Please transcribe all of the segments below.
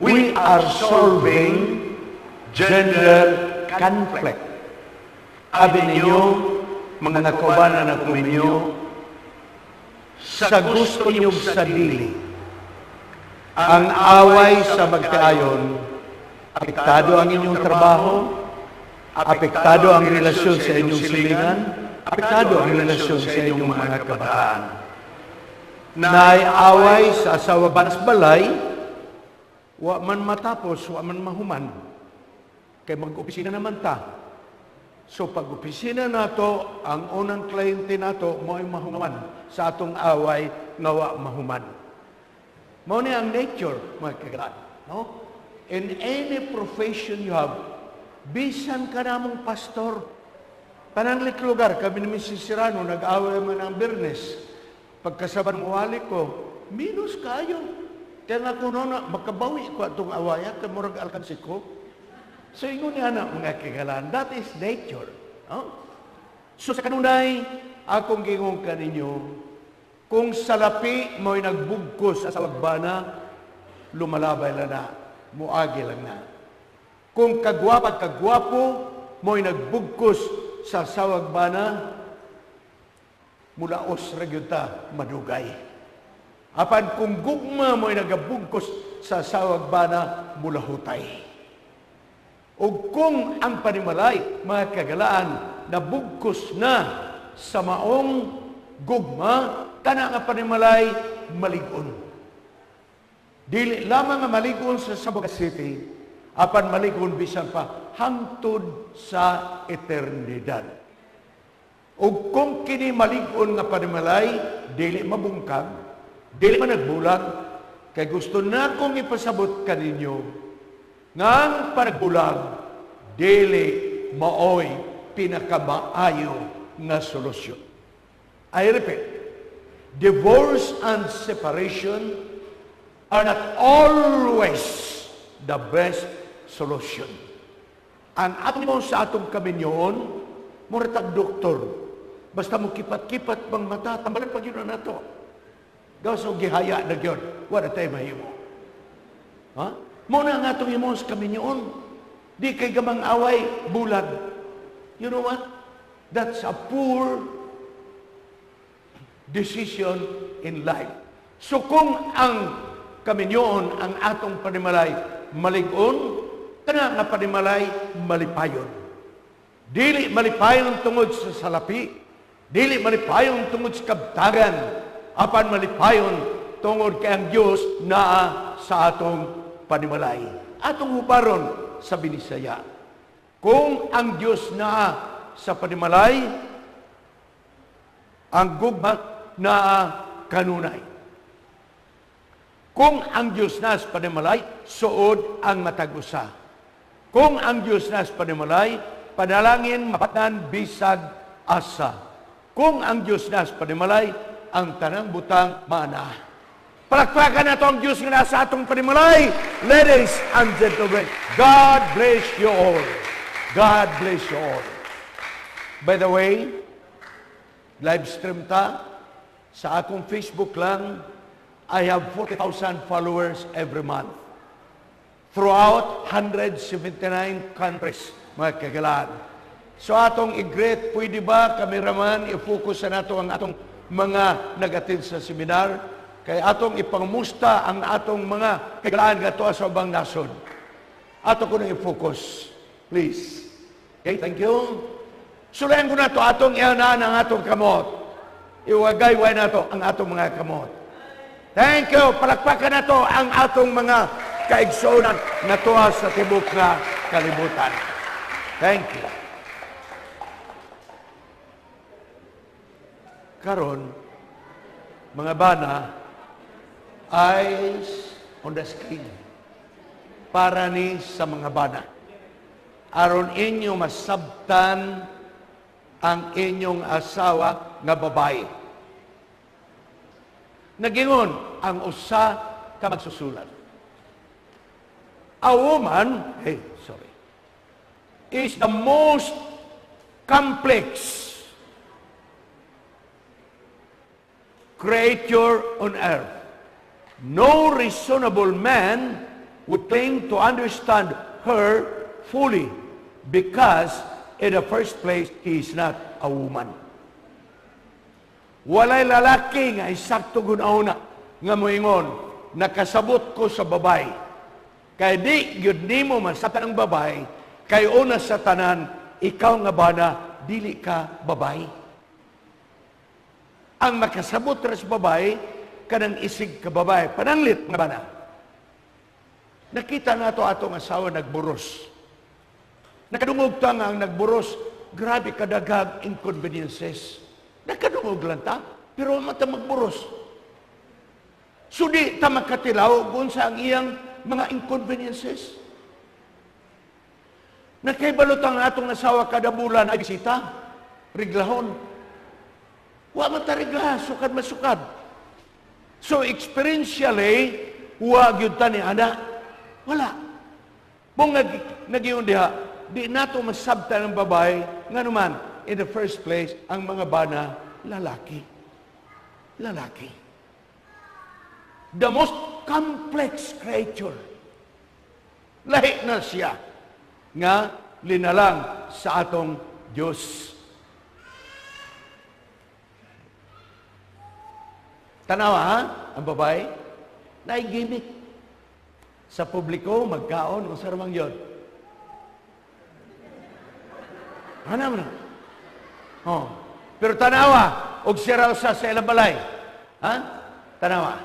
We are solving gender conflict. Abi ninyo, mga kaubanan ako ninyo, sa gusto niyo, sa dili, ang away sa magkaayon, apektado ang inyong trabaho, apektado ang relasyon sa inyong silingan, apektado ang relasyon sa inyong mga kabataan. Naay away sa asawa banas balay, wa man matapos, wa man mahuman. Kay mag-opisina naman ta. So pag opisina nato, ang unang kliyente nato mo'y mahuman sa atong away nga wa mahuman. Mao ni ang nature, mga kagalaan. No? In any profession you have, bisan ka namong pastor, pananglit lugar, kami ni Mrs. Serrano, nag-away man ang Biyernes. Pagkasaban mo wali ko, minus kayo. Kaya nga kuno na, makabawi ko atong awaya, kay murag alkansi ko. So ingon niya na, mga kagalaan, that is nature. No? So sa kanunay, akong gingon kaninyo, kung salapi mo'y nagbugkos sa wagbana, lumalabay lang na, muagi lang na. Kung kagwapa at kagwapo mo'y nagbugkos sa sawagbana, mulaos ra gyud ta madugay. Apan kung gugma mo'y nagabugkos sa sawagbana, mulahutay. O kung ang panimalay, mga kagalaan, nabugkos na sa maong gugma, kana nga panimalay, malig-on. Dili lamang nga malig-on sa Zamboanga City, apan malig-on bisan pa hangtod sa eternidad. O kung kini malig-on nga panimalay, dili mabungkag, dili man nagbulag, kay gusto na kong ipasabot kaninyo, nga ang panagbulag, dili maoy pinakamaayo nga solusyon. I repeat, divorce and separation are not always the best solution. Ang atong mo sa atong kaminyoon, mura tag doktor. Basta mo kipat-kipat bang mata, tambalan pag yun na nato. Gawas og gihaya na gyud, wala tayo mahimo. Ha? Mo na nga atong imo sa kaminyoon. Di kay gamang away, bulag. You know what? That's a poor decision in life. So kung ang kaminyoon, ang atong panimalay, malig-on, kana nga panimalay, malipayon. Dili malipayon tungod sa salapi, dili malipayon tungod sa kabtagan, apan malipayon tungod kay ang Dios naa sa atong panimalay. Atong hubaron sa Binisaya. Kung ang Dios naa sa panimalay, ang gugma naa kanunay. Kung ang Diyos na sa panimalay, suod ang matag usa. Kung ang Diyos na sa panimalay, panalangin mapatnan bisag asa. Kung ang Diyos na sa panimalay, ang tanang butang mana. Palakpakan nato ang Diyos nga nasa atong panimalay. Ladies and gentlemen, God bless you all. God bless you all. By the way, live stream ta sa akong Facebook lang, I have 40,000 followers every month. Throughout 179 countries, mga kagalaan. So atong i-greet, pwede ba, cameraman, i-focus sa nato ang atong mga nag-attend sa seminar? Kay atong ipangmusta ang atong mga kagalaan nga sa ubang nasod. Ato ko nang i-focus. Please. Okay, thank you. Sulayan ko na to atong ianaan ang atong kamot. Iwagayway na to ang atong mga kamot. Thank you. Palakpakan na to ang atong mga kaigsuonan nga tuwa sa tibok nga kalibutan. Thank you. Karon, mga bana, eyes on the screen. Para ni sa mga bana. Aron inyo masabtan ang inyong asawa nga babae. Nagingon ang usa ka magsusulat. A woman, hey, sorry, is the most complex creature on earth. No reasonable man would claim to understand her fully because in the first place, he is not a woman. Walay lalaki nga isakto guna nga moingon, "Nakasabot ko sa babae." Kay di gyud nimo masabtan ang babae, kay una sa tanan, ikaw nga bana, dili ka babae. Ang makasabot ra sa babae, kanang isig ka babae, pananglit nga bana. Nakita nato atong asawa nagburos. Nakadungog ta nga ang nagburos, grabe kadaghag inconveniences. Nakadungog lang ta, pero man ta magburos. So di ta makatilaw kung sa ang iyang mga inconveniences. Nakahibalo ta ang atong asawa kada bulan ay bisita, riglahon. Wa man ta rigla, sukad masukad. So experientially, wa gyud ta ni ana. Wala. Kung nag diha, di nato masabtan ang babae, nga naman, in the first place, ang mga bana, lalaki. Lalaki. The most complex creature. Lahi na siya nga linalang sa atong Diyos. Tanawa ha, ang babae, naigimik. Sa publiko, magkaon, kung saan mang yun. Ano mo na? Oh. Pero tanawa, og siya sa ilang balay. Ha? Tanawa.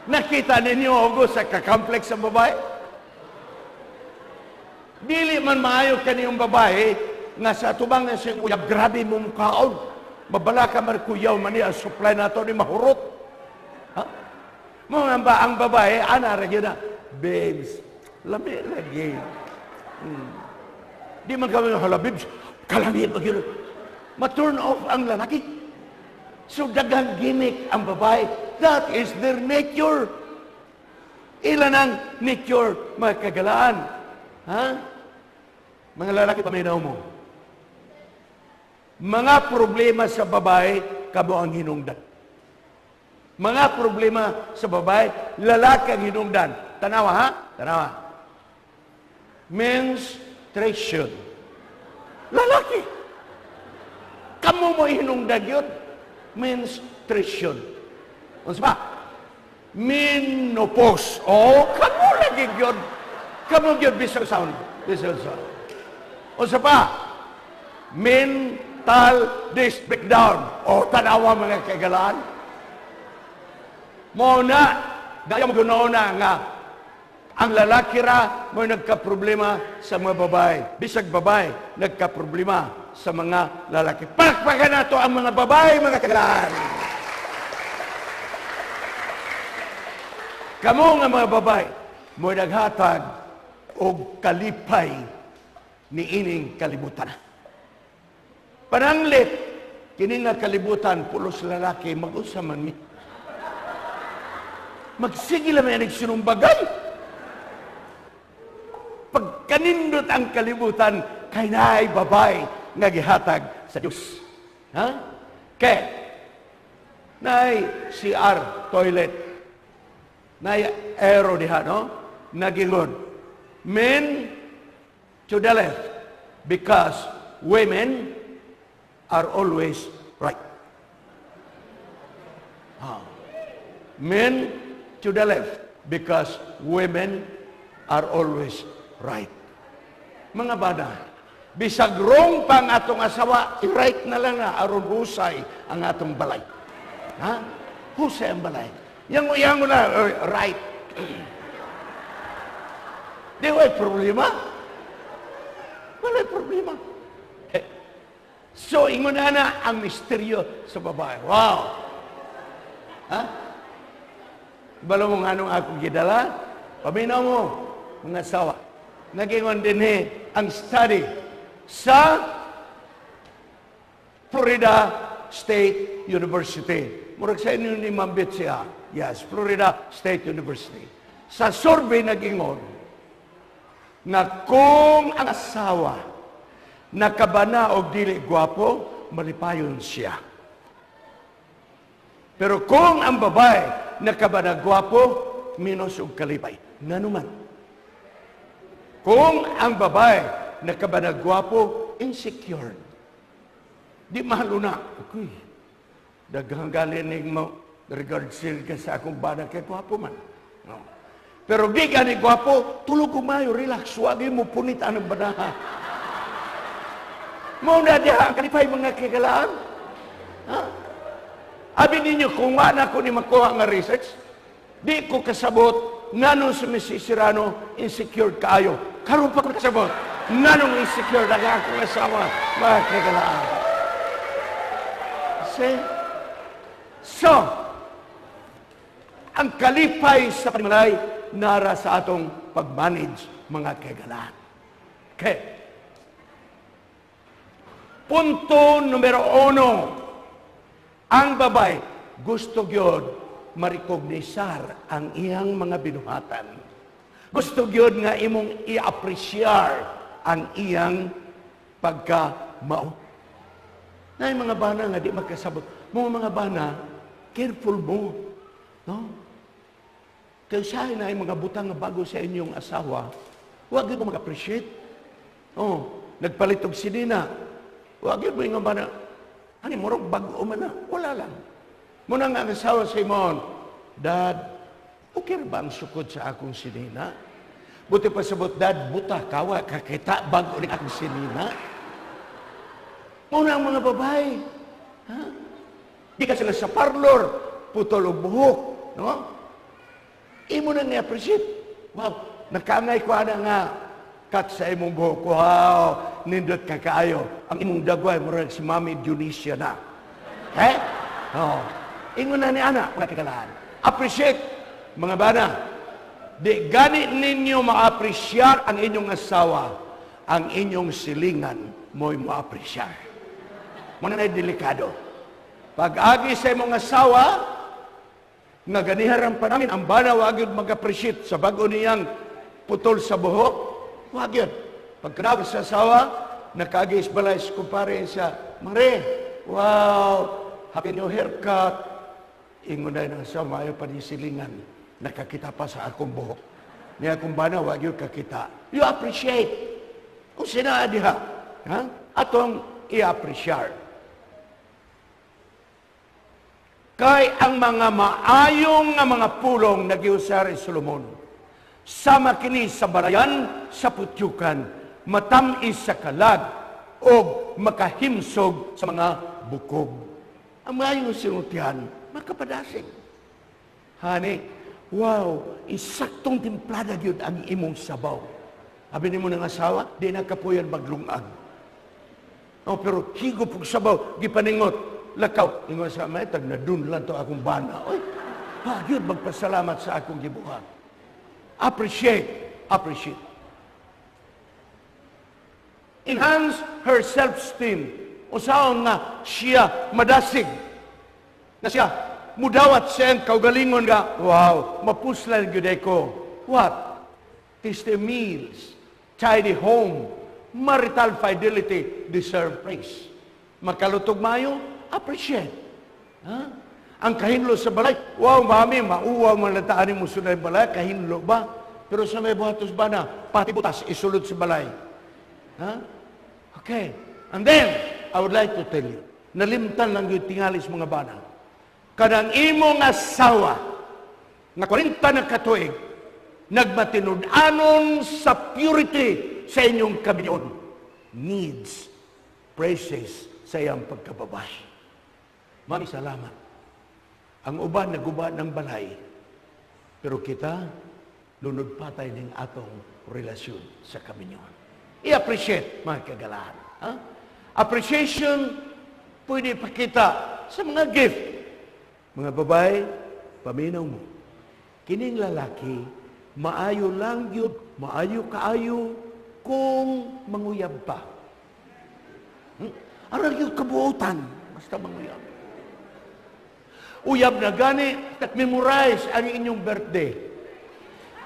Nakita ninyo og sa kakomplex ang babae? Dili man maayo kaniyong babae nga sa atubang nga siyang uyab, grabe mo mukhaon. Mabala ka man kuyaw man niya, supply nato ni mahurot. Ha? Mo nga ba ang babae, ana ra gyud na, "Babes, lami lagi." Di man kami, "Hala babes, kalami ba gyud." Ma-turn off ang lalaki. So daghang gimmick ang babae. That is their nature. Ilan ang nature, mga kagalaan. Ha? Mga lalaki, paminaw mo. Mga problema sa babae, kamo ang hinungdan. Mga problema sa babae, lalaki ang hinungdan. Tanawa, ha? Tanawa. Menstruation. Lalaki. Kamo mo hinungdan yun. Menstruation. Unsa pa? Menopause. Oh, kamo lagi yun. Kamo yun, bisag sound. Bisag sound. Unsa pa? Mental breakdown. Oh, tanawa mga kagalaan. Mo na, gaya mo na nga, ang lalaki ra mo nagka-problema sa mga babae. Bisag babae, nagka-problema sa mga lalaki. Palakpakan nato ang mga babae, mga kagalaan. Kamo nga mga babae, mo naghatag og kalipay ni ining kalibutan. Pananglit, kini nga kalibutan, pulos lalaki, mag-usa man mi. Magsige lang may nagsinumbagay. Pagkanindot ang kalibutan, kay naay babae nga gihatag sa Diyos. Ha? Kay, naay CR toilet, naay aero diha, no? Nagingon, "Men to the left because women are always right." Ha. Men to the left because women are always right. Mga bana, bisag wrong pang atong asawa, i-right na lang na aron husay ang atong balay. Ha? Husay ang balay. Yang na, right. Di way problema. Wala'y problema. So, ingon na ang misteryo sa babae. Wow! Ha? Balo mo nga anong akong gidala? Paminaw mo, mga asawa. Nagingon din ang study sa Florida State University. Murag sa inyo ni Ma'am Betsy, ah. Yes, Florida State University. Sa survey nagingon na kung ang asawa nakabana og dili gwapo, malipayon siya. Pero kung ang babae nakabana gwapo, Minus og kalipay. Ngano man? Kung ang babae nakabanag gwapo, insecure. Di mahal una. Okay. Daghang gali mo regard ka sa akong bana kay gwapo man. No. Pero di gani gwapo, tulog ko mayo, relax, wagi mo punit ang banaha. Mao na diha ang kalipay, mga kagalaan. Ha? Abi ninyo, kung wala ko ni makuha nga research, di ko kasabot nganong si Mrs. Serrano insecure kaayo. Karon pa ko kasabot nganong insecure na akong asawa, mga kagalaan. See? So, ang kalipay sa panimalay nara sa atong pag-manage, mga kagalaan. Okay. Punto numero 1. Ang babae gusto gyud marekognizar ang iyang mga binuhatan. Gusto gyud nga imong i-appreciate ang iyang pagka-mao. Na mga bana nga di magkasabot. Mo mga bana, careful mo. No? Kaya siya na mga butang nga bago sa inyong asawa, huwag mo mag-appreciate. Oh, nagpalit og sinina. Huwag mo yung bana, ani, murag bago man na. Wala lang. Muna nga ang asawa sa imon, "Dad, okay ba ang sukod sa akong sinina?" Buti pa sabot, "Dad, buta kawa, kakita, bago ni akong sinina." Muna ang mga babae. Ha? Di ka sila sa parlor, putol og buhok. No? Imo nang i-appreciate. Wow, nakaangay ko ana nga cut sa imong buhok. Wow, nindot ka kaayo. Ang imong dagway, murag si Mami Dionisia na. Eh? Oh. Ingon na ni ana, mga kagalaan. Appreciate, mga bana. Di gani ninyo ma-appreciate ang inyong asawa, ang inyong silingan mo'y ma-appreciate. Muna na delikado. Pag-agi sa imong asawa, nga ganiharan pa namin, ang bana wag yun mag-appreciate sa bago niyang putol sa buhok, wag yun. Pagkanawag sa asawa, nakagis balay sa kumpare siya, "Mare, wow, happy new haircut." Ingon na ng asawa, "Maayo pa ni silingan, nakakita pa sa akong buhok. Niya akong bana, wag yun kakita." You appreciate. Kung sina diha, ha? Atong i-appreciate. Kay ang mga maayong nga mga pulong nagiusar ni Solomon, sama kini sa barayan sa putyukan, matamis sa kalag, o makahimsog sa mga bukog. Ang maayong sinultihan, makapadasig. "Honey, wow, isaktong timplada gyud ang imong sabaw." Abi nimo ng asawa, di na kapuyan maglungag. Oh, pero higop og sabaw, gipaningot, lakaw. Ingon sa may tag nadunlan to akong bana. Oy, pa gyud magpasalamat sa akong gibuhat. Appreciate, appreciate. Enhance her self-esteem. Usaon nga siya madasig. Na siya mudawat siya ang kaugalingon nga, wow, mapuslan gyud ko. What? Tasty meals, tidy home, marital fidelity deserve praise. Makalutog mayo, appreciate. Ha? Ang kahinlo sa balay, "Wow, mami, mauwaw man lang taan mo sunay balay, kahinlo ba?" Pero sa may buhatos ba na, pati butas, isulod sa balay. Ha? Okay. And then, I would like to tell you, nalimtan lang yung tingalis mga bana. Kanang imong asawa, nga 40 na katuig, nagmatinud-anon sa purity sa inyong kaminyoon, needs praises sa iyang pagkababay. "Mami, salamat. Ang uban naguba ng balay, pero kita, lunod patay ng atong relasyon sa kaminyoon." I-appreciate, mga kagalaan. Ha? Appreciation, pwede pakita sa mga gift. Mga babae, paminaw mo. Kining lalaki, maayo lang yun, maayo kaayo, kung manguyab pa. Aral yung kabuotan, basta manguyab. Uyab na gani, memorize ang inyong birthday.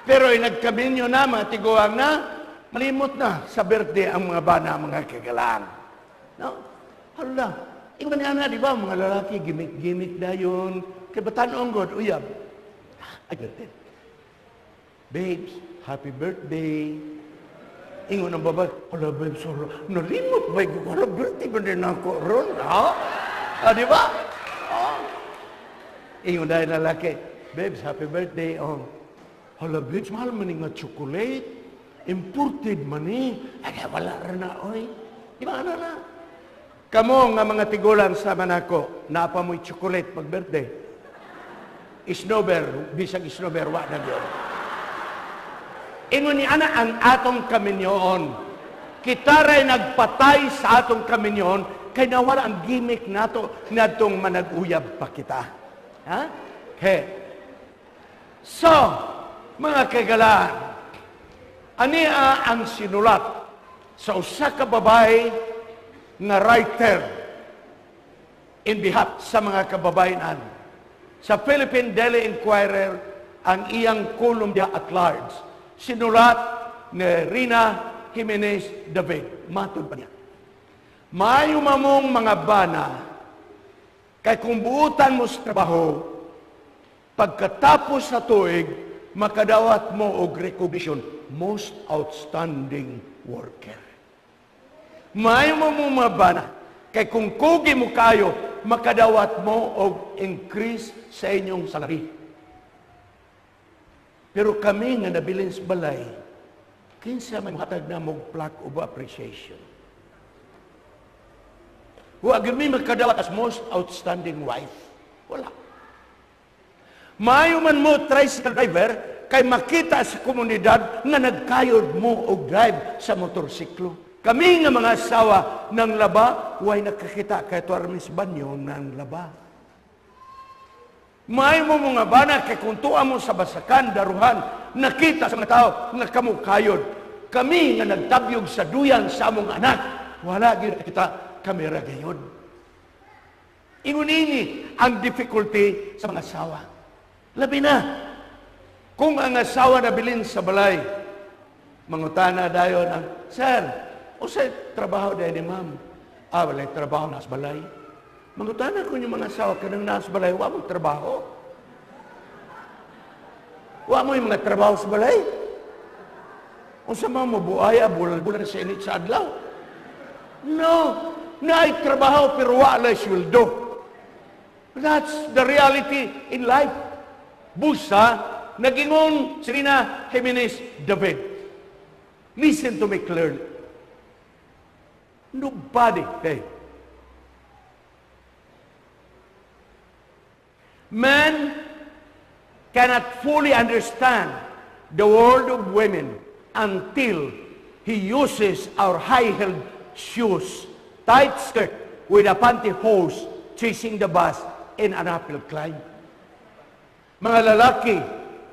Pero ay nagkaminyo na, mga tiguang na, malimot na sa birthday ang mga bana, mga kagalaan. No? Hala, ingon niya na, di ba, mga lalaki, gimmick-gimmick na yun. Kay batan-ong god, uyab. Ay, birthday. "Babes, happy birthday." Ingon ang babae, "Hala babes, hala, nalimot ba ko, hala, birthday ba din ako ron, ha?" Ah, di ba? Oh. Ingon dayon lalaki, "Babes, happy birthday." Oh. "Hala babes, mahal man ni nga chocolate. Imported man ni." "Ay, wala ra na, oy." Di ba ano na? Kamo nga mga tigulang sama nako, naa pa mo'y chocolate pag birthday? Isnober, bisag isnober, wa na yun. Ingon ni ana ang atong kaminyoon. Kita ray nagpatay sa atong kaminyoon kay nawala ang gimmick nato ngadtong manag-uyab pa kita. Ha? Okay. So, mga kagalaan, ania ang sinulat sa usa ka babae nga writer in behalf sa mga kababayenan. Sa Philippine Daily Inquirer, ang iyang column diha at large. Sinulat ni Rina Jimenez David. Matod pa niya, "Maayo mamong mga bana, kay kung buutan mo sa trabaho, pagkatapos sa tuig, makadawat mo og recognition, most outstanding worker. Maayo mo mo mga bana, kay kung kugi mo kayo, makadawat mo og increase sa inyong salary. Pero kami nga nabilin sa balay, kinsa man hatag na mong plaque of appreciation? Wa gyud mi makadawat as most outstanding wife. Wala. Maayo man mo tricycle driver kay makita sa komunidad nga nagkayod mo og drive sa motorsiklo. Kami nga mga asawa ng laba, way nakakita kay tuwa sa banyo ng laba. Maayo mo mga bana kay kung tuwa mo sa basakan, daruhan, nakita sa mga tao nga kamo kayod. Kami nga nagtabyog sa duyan sa among anak, wala gyud kita kamera gayod." Ingon ini ang difficulty sa mga asawa. Labi na, kung ang asawa nabilin sa balay, mangutana dayon ang, "Sir, unsay trabaho dayon ni ma'am?" "Ah, walay trabaho, nasa balay." Mangutana ko yung mga asawa kanang nasa balay, wa mo trabaho? Wa mo yung mga trabaho sa balay? Unsa man mo buaya, bulan-bulan sa init sa adlaw? No, naay trabaho pero wa lay sweldo. That's the reality in life. Busa, nagingon si Rina Jimenez David. Listen to me clearly. Nobody, hey, men cannot fully understand the world of women until he uses our high-heeled shoes, tight skirt with a pantyhose, chasing the bus in an uphill climb. Mga lalaki,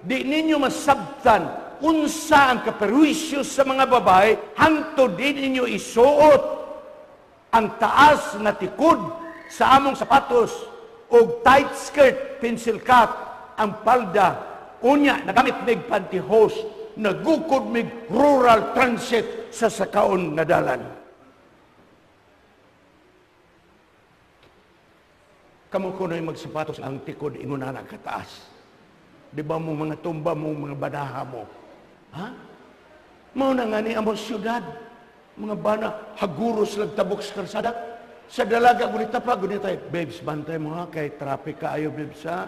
di ninyo masabtan unsa ang kaperwisyo sa mga babae hangtod di ninyo isuot ang taas nga tikod sa among sapatos o tight skirt, pencil cut, ang palda, unya, nagamit mig pantyhose, nagukod mig rural transit sa sakaon nga dalan. Kamo kuno'y magsapatos ang tikod ingon na kataas. Di ba mo mga tumba mo, mga banaha mo? Ha? Mao na nga ni amo syudad. Mga bana, haguros lagtabok sa kalsada. Sa dalaga, gunita pa, gunita tayo. "Babes, bantay mo ha, kay traffic kaayo, babes, ha?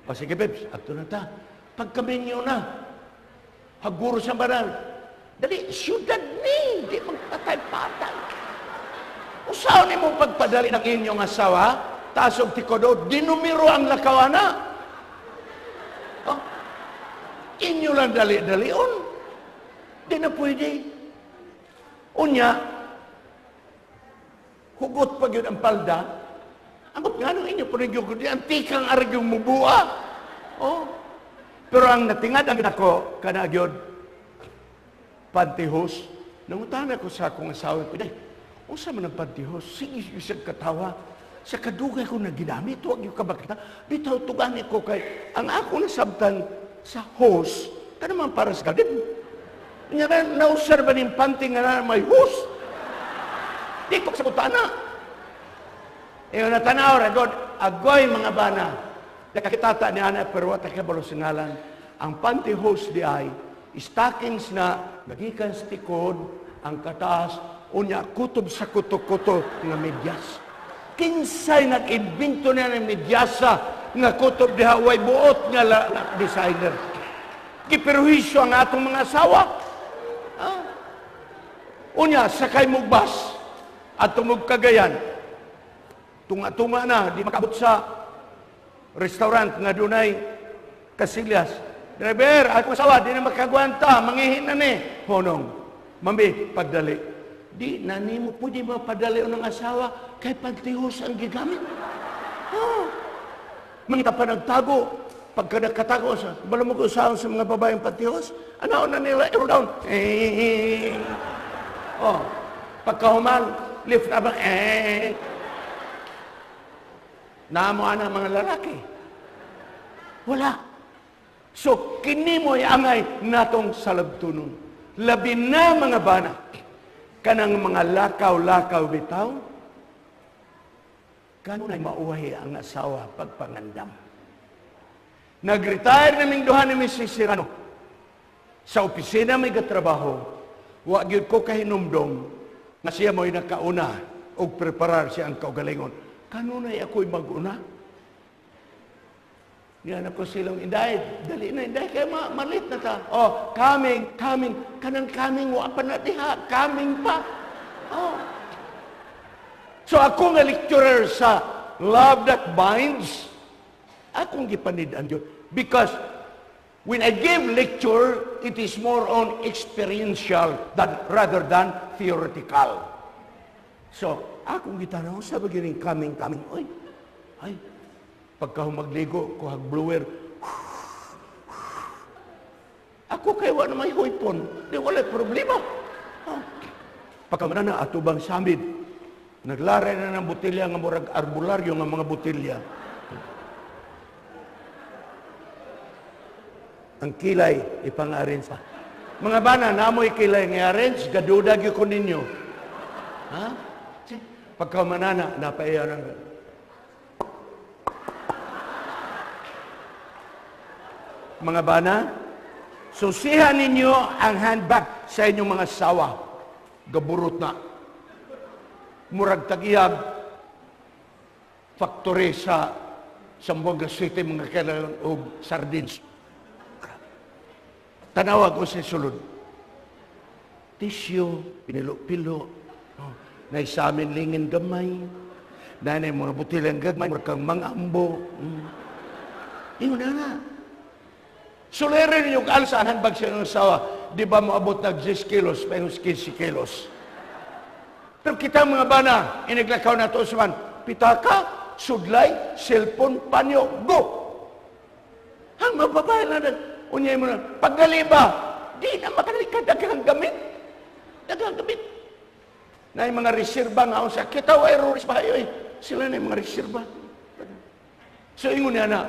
O sige, babes, ato na ta." Pagkaminyo na, haguros ang banal. Dali, syudad ni, di magpatay-patay. Usaw ni mo pagpadali ng inyong asawa, taas og tikodo, dinumiro ang lakawana. Oh, inyo lang dali-dalion. Di na pwede. Unya, hugot pa yun ang palda. Amot nga nung inyo, pero yung di antikang aragyong mubua. Oh. Pero ang natingad ang ako, kana gyud, pantyhose. Nangutana ko sa akong asawa, "Day, unsa man ang pantyhose?" Sige, siya katawa. "Sa kadugay ko na ginamit, wag yung kabakita. Bitaw tugani ko kay, ang ako nasabtan sa hose, kana man para sa garden. Nya ba, nausar ba ning panty nga na may hose? Di ko sa butana." Iyo na tanaw, ragod, agoy mga bana. Nakakitata ni ana pero wala kabalo sa ngalan. Ang pantyhose di ay, stockings na, nagikan sa tikod, ang kataas, unya kutob sa kuto-kuto nga medyas. Kinsay nag-imbento niya ng medyasa nga kutob diha, way buot nga designer. Giperwisyo ang atong mga asawa. Ah. Unya, sakay mo bus at tumog Cagayan. Tunga-tunga na, di makabot sa restaurant nga dunay kasilyas. "Driver, ako asawa, di na makagwanta, mangihin na ni." "Honong, mami, pagdali." Di na nimo pwede mapadali ang asawa kay pantyhose ang gigamit. Oh. Mangita pa nagtago. Pagka nakatago sa, balo mo usahan sa mga babaeng pantyhose, ano na nila, arrow down. Eh. Oh. Pagkahuman, lift na ba? Eh. Naamo ana mga lalaki. Wala. So, kini mo'y angay natong salabtunon. Labi na mga bana, kanang mga lakaw-lakaw bitaw, kanunay mauwahi ang asawa pagpangandam. Nag-retire naming duha ni Mrs. Serrano. Sa opisina may gatrabaho, wa gyud ko kahinumdom nga siya mo'y nakauna og preparar siya ang kaugalingon. Kanunay ako'y mag-una. Niya ko silang, "Inday, dali na, Inday, kaya malit na ta." "Oh, coming, coming." Kanang coming, wa pa na diha, coming pa. Oh. So ako nga lecturer sa Love That Binds, akong gipanid-an yun. Because when I give lecture, it is more on experiential rather than theoretical. So, akong gitanaw, sabi gining coming, coming, oy, ay, pagka magligo, kuhag blower, ako kay wa na may hoypon, di wala problema. Oh. Pagka na atubang samid, naglaray na ng botelya nga murag arbularyo nga mga botelya. Ang kilay, ipang-arrange pa. Mga bana, namoy kilay nga arrange, gaduda gyud ko ninyo. Ha? Pagka manana, napaiya ng mga bana, susihan ninyo ang handbag sa inyong mga sawa. Gaburot na. Murag tagiyag, factory sa Zamboanga City, mga kailangan og sardines. Tanawag ko sa sulod. Tisyo, pinilo-pilo, oh, naisamin lingin gamay, nanay mga butilang gamay, murag kang mga ambo. Ingon na na. Sulirin ninyo kung sa handbag sa inyong asawa, di ba moabot nag 10 kilos, may 15 kilos. Pero kita mga bana, iniglakaw na to sa man, pitaka, sudlay, cellphone, panyo, go! Ang mababae na na, unyay mo na, pagdali ba, di na makalika, daghang gamit. Daghang gamit. Na yung mga reserba nga, sa kita, wa error pa, eh. Sila na yung mga reserba. So, ingon niya na,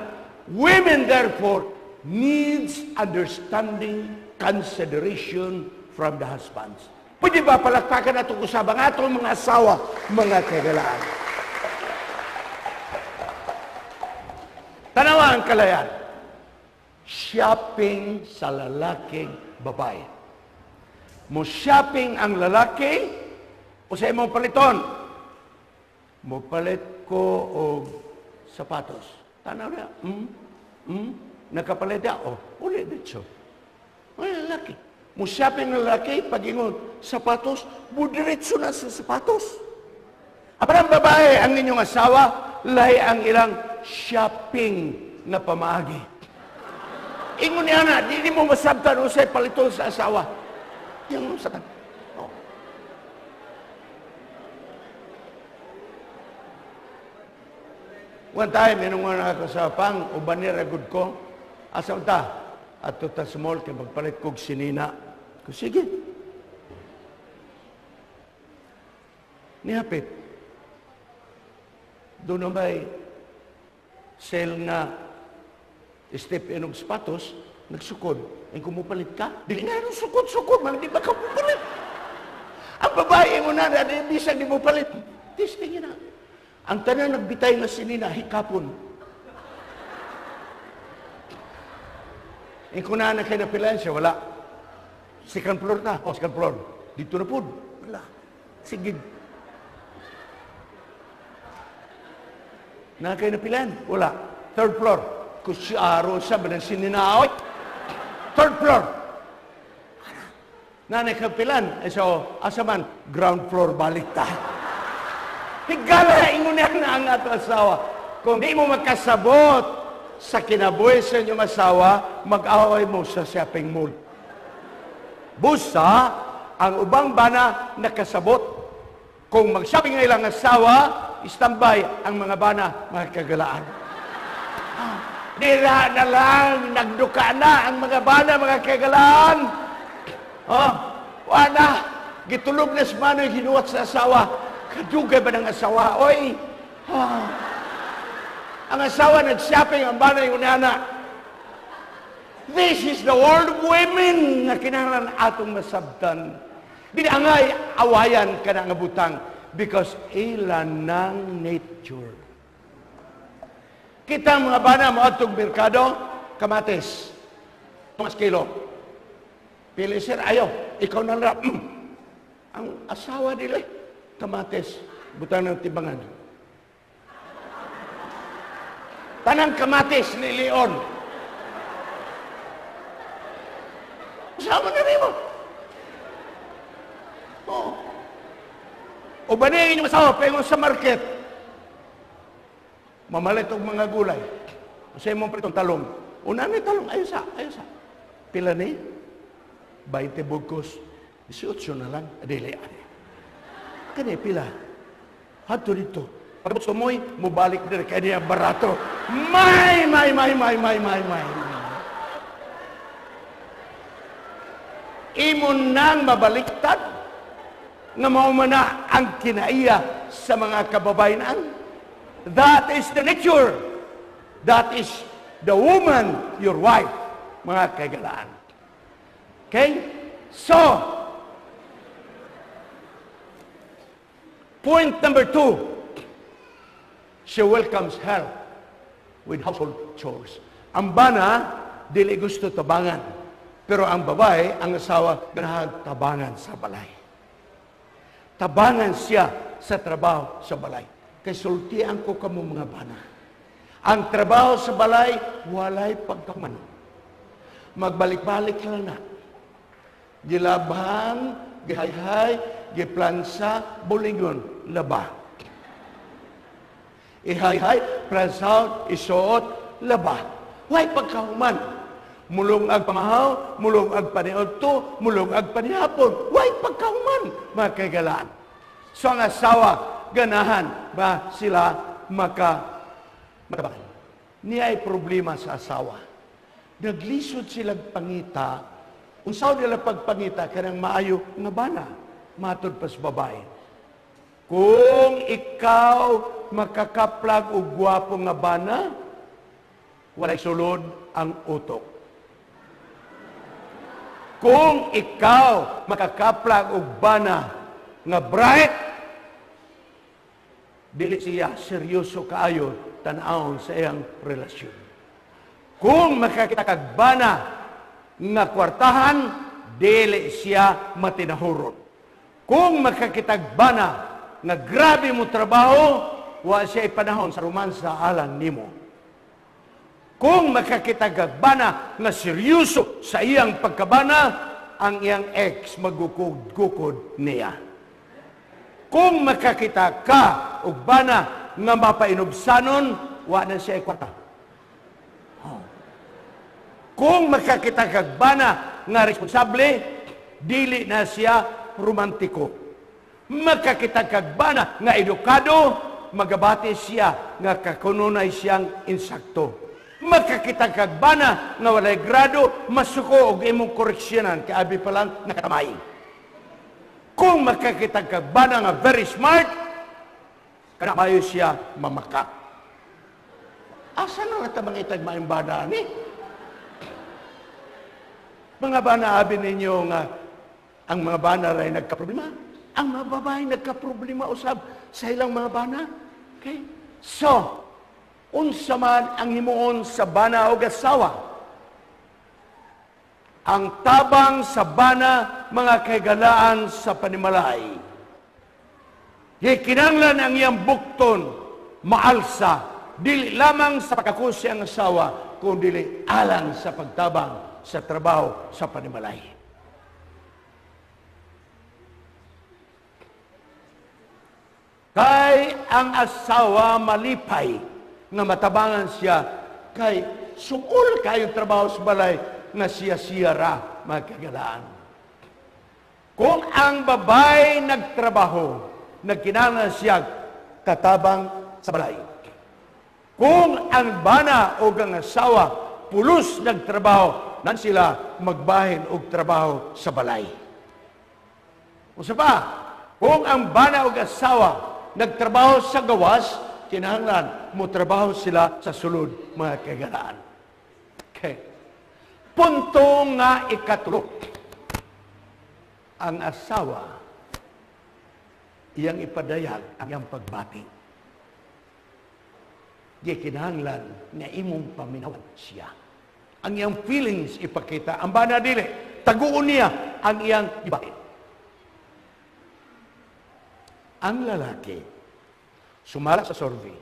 women therefore needs understanding, consideration from the husbands. Pwede ba palakpakan nato usab ang atong mga asawa, mga kagalaan? Tanawa ang kalayan. Shopping sa lalaking babae. Mo shopping ang lalaki o sa imong paliton? Mo palit ko og sapatos. Tanaw niya. Nakapalit niya. Oh, uli dito. Ay, lalaki. Mo shopping ang lalaki, pag ingon, sapatos, budiretso na sa sapatos. Apan ang babae, ang inyong asawa, lahi ang ilang shopping na pamaagi. Ingon niya na, di mo masabtan usay paliton sa asawa. Yung satan. Oh. One time, inungan ako sa pang, ubanir agud ko, asa ta? Ato ta small, kay magpalit kog sinina. Ko, sige. Nihapit. Doon na may sale nga step in og sapatos, nagsukod. Ay, kumupalit ka? Dili nga, anong sukod-sukod? Man, di ba ka mupalit? Ang babae mo na, di bisag di mo palit. Testing na. Ang tanan nagbitay nga sinina, hikapon. Ingko na na kay napilayan siya, wala. Second floor na. Oh, second floor. Dito na po. Wala. Sige. Na kay napilayan? Wala. Third floor. Kusyaro siya, balang sininaoy. Third floor. Nanay kapilan. Eh, so, asa man, ground floor balik ta. Higala, ingon na ang ato asawa. Kung di mo makasabot sa kinabuhi sa inyong asawa, mag-away mo sa shopping mall. Busa, ang ubang bana nakasabot. Kung mag-shopping ang ilang asawa, standby ang mga bana, mga kagalaan. Dira na lang, nagduka na ang mga bana, mga kagalaan. Oh, wala. Gitulog na si Manoy, hinuwat sa asawa. Kadugay ba ng asawa? Oy! Ah. Ang asawa nag-shopping, ang bana yung nana. This is the world of women nga kinahanglan atong masabtan. Dili angay awayan ka na nga butang because ila ng nature. Kita mga bana mo atong merkado, kamatis. Tumas kilo. Pili sir, ayaw. Ikaw na lang. Ang asawa nila, kamatis. Butang ng timbangan. Tanang kamatis ni Leon. Asawa na rin mo. Oo. O ba niya inyong asawa, pengon sa market. Mamalit og mga gulay. Sa imong pritong talong. Una ni talong, ayo sa, ayo sa. Pila ni? 20 bugkos. 18 na lang. Dili, ani. Kani, pila? Hadto dito. Pagkabot sa moy, mubalik dire kay niya barato. May, may, may, may, may, may, may. Imo nang mabaliktad nga mao man na ang kinaiya sa mga kababayenan. That is the nature. That is the woman, your wife, mga kaigalaan. Okay? So, point number 2, she welcomes help with household chores. Ang bana, dili gusto tabangan. Pero ang babae, ang asawa, ganahan tabangan sa balay. Tabangan siya sa trabaho sa balay. Kay sultian ko kamo mga bana. Ang trabaho sa balay, walay pagkaman. Magbalik-balik lang na. Gilabhan, gihayhay, giplansa, bulingon, laba. Ihayhay, plansaw, isuot, laba. Way pagkahuman. Mulong ag pamahaw, mulong ag paniudto, mulong ag panihapon. Way pagkahuman, mga kaigalaan. So ang asawa, ganahan ba sila makatabang? Niya ay problema sa asawa. Naglisod silang pangita. Unsaw nila pagpangita kanang maayo nga bana, matod pa sa babae. Kung ikaw makakaplag og gwapo nga bana, walay sulod ang utok. Kung ikaw makakaplag og bana nga bright, dili siya seryoso kaayo tan-awon sa iyang relasyon. Kung makakita kag bana nga kwartahan, dili siya matinahuron. Kung makakitag bana nga grabe mo trabaho, wa siya ipanahon sa romansa alang nimo. Kung makakitag kag bana nga seryoso sa iyang pagkabana, ang iyang ex magukod-gukod niya. Kung makakita ka og bana nga mapainubsanon, wa na siya kwarta. Kung makakita kag bana nga responsable, dili na siya romantiko. Makakita kag bana nga edukado, magabati siya nga kakununay siyang insakto. Makakita kag bana nga walay grado, masuko og imong koreksyonan kay abi pa lang nakatamay. Kung makakita kag bana nga very smart, kana mayo siya mamaka. Asa na lang ta mangitag maayong bana ni? Mga bana, abi ninyo nga ang mga bana ray nagkaproblema. Ang mga babae nagkaproblema usab sa ilang mga bana. Okay? So, unsa man ang himuon sa bana o asawa? Ang tabang sa bana, mga kahigalaan, sa panimalay. Gikinanglan ang iyang bukton maalsa, dili lamang sa pagkakos siyang asawa, kundi alang sa pagtabang sa trabaho sa panimalay. Kay ang asawa malipay nga matabangan siya, kay sumul kayong trabaho sa balay nga siya-siya ra magkagalaan. Kung ang babae nagtrabaho, nagkinahanglan siya katabang sa balay. Kung ang bana o ang asawa pulos nagtrabaho, nan sila magbahin og trabaho sa balay. Usa pa, kung ang bana o asawa nagtrabaho sa gawas, kinahanglan mo trabaho sila sa sulod, mga kagalaan. Okay. Punto nga ikatulo. Ang asawa iyang ipadayag ang iyang pagbati. Di kinahanglan nga imong paminawan siya. Ang iyang feelings ipakita. Ang bana dili, taguon niya ang iyang ibati. Ang lalaki, sumala sa survey,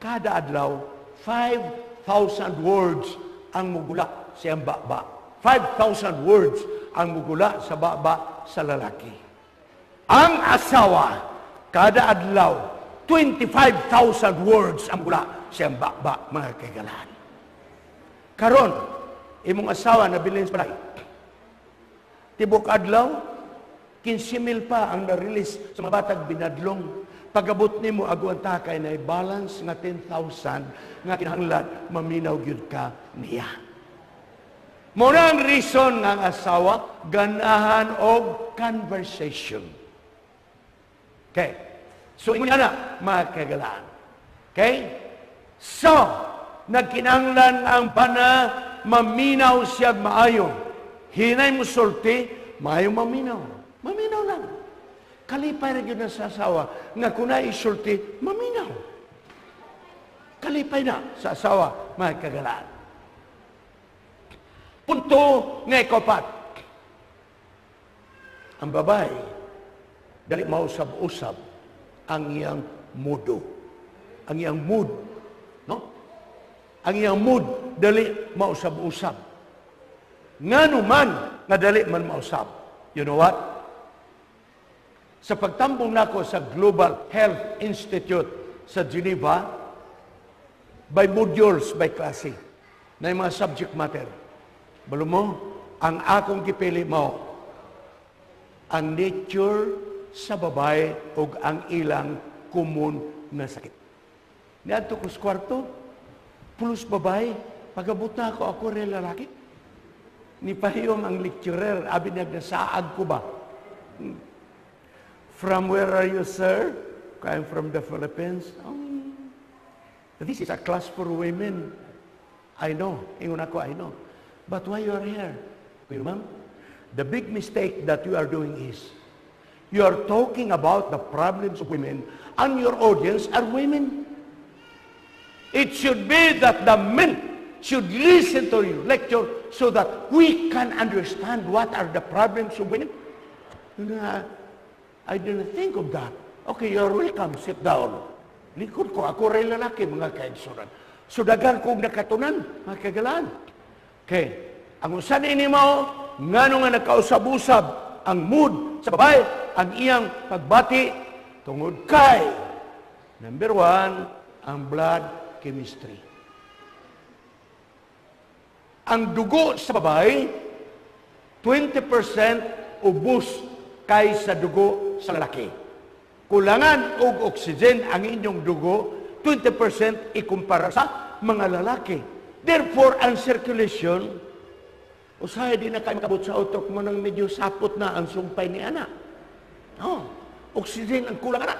kada adlaw, 5,000 words ang mugula sa iyang baba. 5,000 words ang mugula sa baba sa lalaki. Ang asawa, kada adlaw, 25,000 words ang mugula sa iyang baba, mga kaigalan. Karon, imong asawa nabilin sa balay. Tibok adlaw, 15,000 pa ang na-release sa mga batag binadlong. Pagabot nimo aguan ta kay na balance nga 10,000 nga kinahanglan maminaw gyud ka niya. Mo na ang reason nga ang asawa ganahan og conversation. Okay. So ingon na mga kagalaan. Okay? So, nagkinahanglan ang bana maminaw siya maayo. Hinay mo sulti, maayo maminaw. Maminaw lang. Kalipay ra gyud na sa asawa nga kun isulti, maminaw. Kalipay na sa asawa, mga kagalaan. Punto nga ikapat. Ang babae, dali mausab-usab ang iyang mudo. Ang iyang mood. No? Ang iyang mood, dali mausab-usab. Ngano man nga dali man mausab. You know what? Sa pagtambong nako sa Global Health Institute sa Geneva, by modules, by klase, na yung mga subject matter. Balo mo, ang akong gipili mo, ang nature sa babae o ang ilang common na sakit. Niadto ko sa kwarto, pulos babae, pagabot na ako, ako rin lalaki. Ni pahiyong ang lecturer, abi niya, nasaag ko ba? From where are you, sir? I'm from the Philippines. Oh, this is a class for women. I know. Ingon ako, I know. But why you are here? Kuya, ma'am, the big mistake that you are doing is you are talking about the problems of women and your audience are women. It should be that the men should listen to your lecture so that we can understand what are the problems of women. I didn't think of that. Okay, you're welcome. Sit down. Likod ko, ako rin lalaki, mga kaigsunan. So, daghan kong nakatunan, mga kagalaan. Okay. Ang usan ini mo, ngano nga nakausab-usab ang mood sa babae, ang iyang pagbati, tungod kay, number one, ang blood chemistry. Ang dugo sa babae, 20% ubos kay sa dugo sa lalaki. Kulangan og oxygen ang inyong dugo, 20% ikumpara sa mga lalaki. Therefore, ang circulation, usahay di na kayo makabot sa utok mo ng medyo sapot na ang sumpay ni ana. No, oxygen ang kulang ana.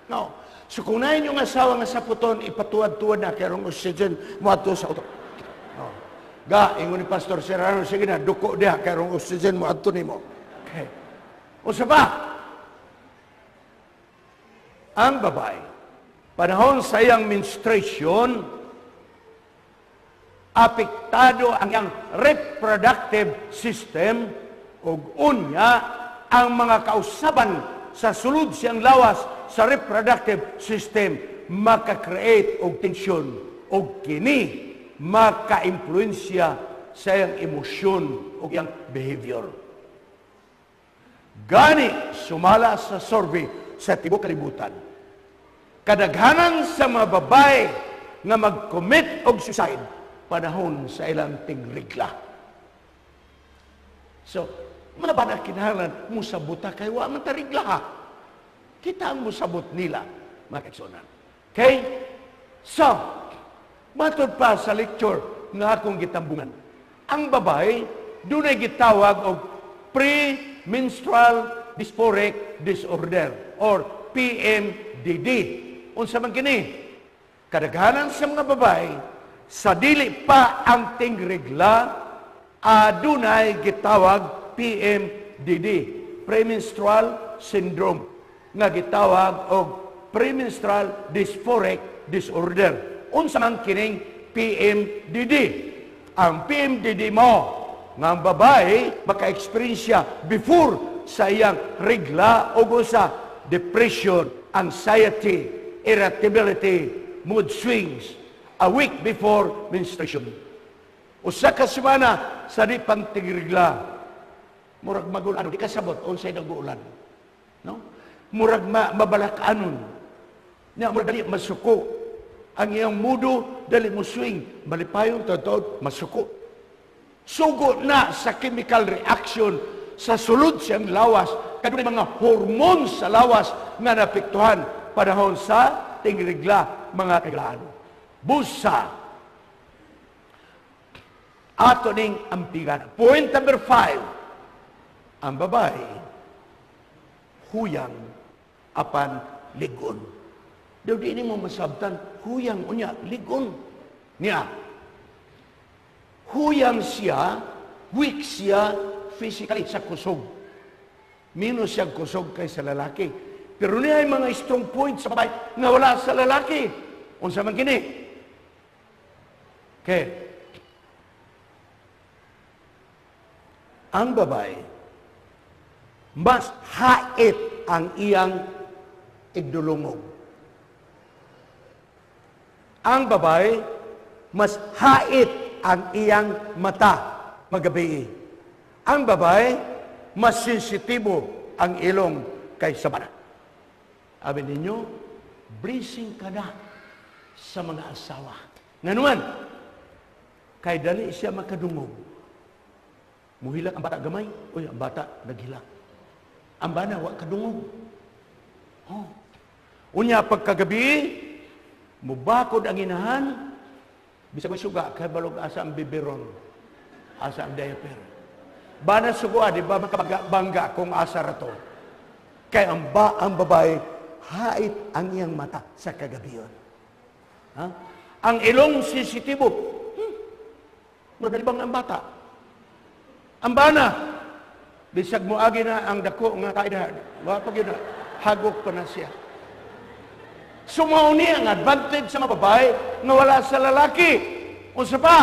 No. So kung na inyong asawa nga saputon, ipatuad-tuad na kay oxygen moadto sa utok. No. Ga, ingon ni Pastor Serrano, sige na, duko diha kay oxygen moadto nimo. Okay. Usa pa, ang babae, panahon sa iyang menstruation, Apektado ang iyang reproductive system ug unya ang mga kausaban sa sulod siyang lawas sa reproductive system maka-create og tension og kini maka-impluwensya sa iyang emosyon o iyang behavior. Gani, sumala sa survey sa tibuok kalibutan, kadaghanan sa mga babae nga mag-commit og suicide panahon sa ilang tingrigla. So, mga bana, kinahanglan musabot kay wa man tarigla ha. Kita ang musabot nila, mga kaigsuonan. Okay? So, matod pa sa lecture nga akong gitambungan, ang babae dunay gitawag og premenstrual dysphoric disorder or PMDD. Unsa man kini? Kadaghanan sa mga babae sa dili pa ang tingrigla adunay gitawag PMDD, premenstrual syndrome, nga gitawag og premenstrual dysphoric disorder. Unsa man kining PMDD? Ang PMDD mo nga ang babae maka-experience before sa iyang regla o sa depression, anxiety, irritability, mood swings a week before menstruation. Usa ka semana sa di pang tigrigla. Murag magulan, di ka sabot unsay naguulan. No? Murag mabalakanon. Nya murag dali masuko. Ang iyang mudo dali mo swing, malipayon totoo masuko. Sugo na sa chemical reaction sa sulod siyang lawas, kadunay mga hormones sa lawas nga naapektuhan panahon sa tingrigla, mga kailan. Busa ato ning ampigan. Point number 5, ang babae huyang apan ligon. Daw di mo masabtan, huyang unya, ligon. Niya, huyang siya, weak siya physically sa kusog. Minus siya kusog kaysa lalaki. Pero niya ay mga strong points sa babae nga wala sa lalaki. Unsa man kini? Okay. Ang babae, mas hait ang iyang igdulungog. Ang babae, mas hait ang iyang mata magabi. Ang babae, mas sensitibo ang ilong kaysa bana. Abi ninyo, blessing ka na sa mga asawa. Nganuman, kay dali siya makadungog. Muhilak ang bata gamay, uy, ang bata naghilak. Ang bana, wa kadungog. Oh. Unya, pagkagabi, mubakod ang inahan, bisag may suga, kay balog asa ang biberon, asa ang diaper. Bana suga, di ba makabangga kung asa rato? Kay ang babae, hait ang iyang mata sa kagabiyon. Ha? Ang ilong sensitibo. Madalibang ang bata. Ang bana, bisag mo agi na ang dako nga kaida, wa pa gyud hagok pa na siya. Sumao ni ang advantage sa mga babae nga wala sa lalaki. Unsa pa?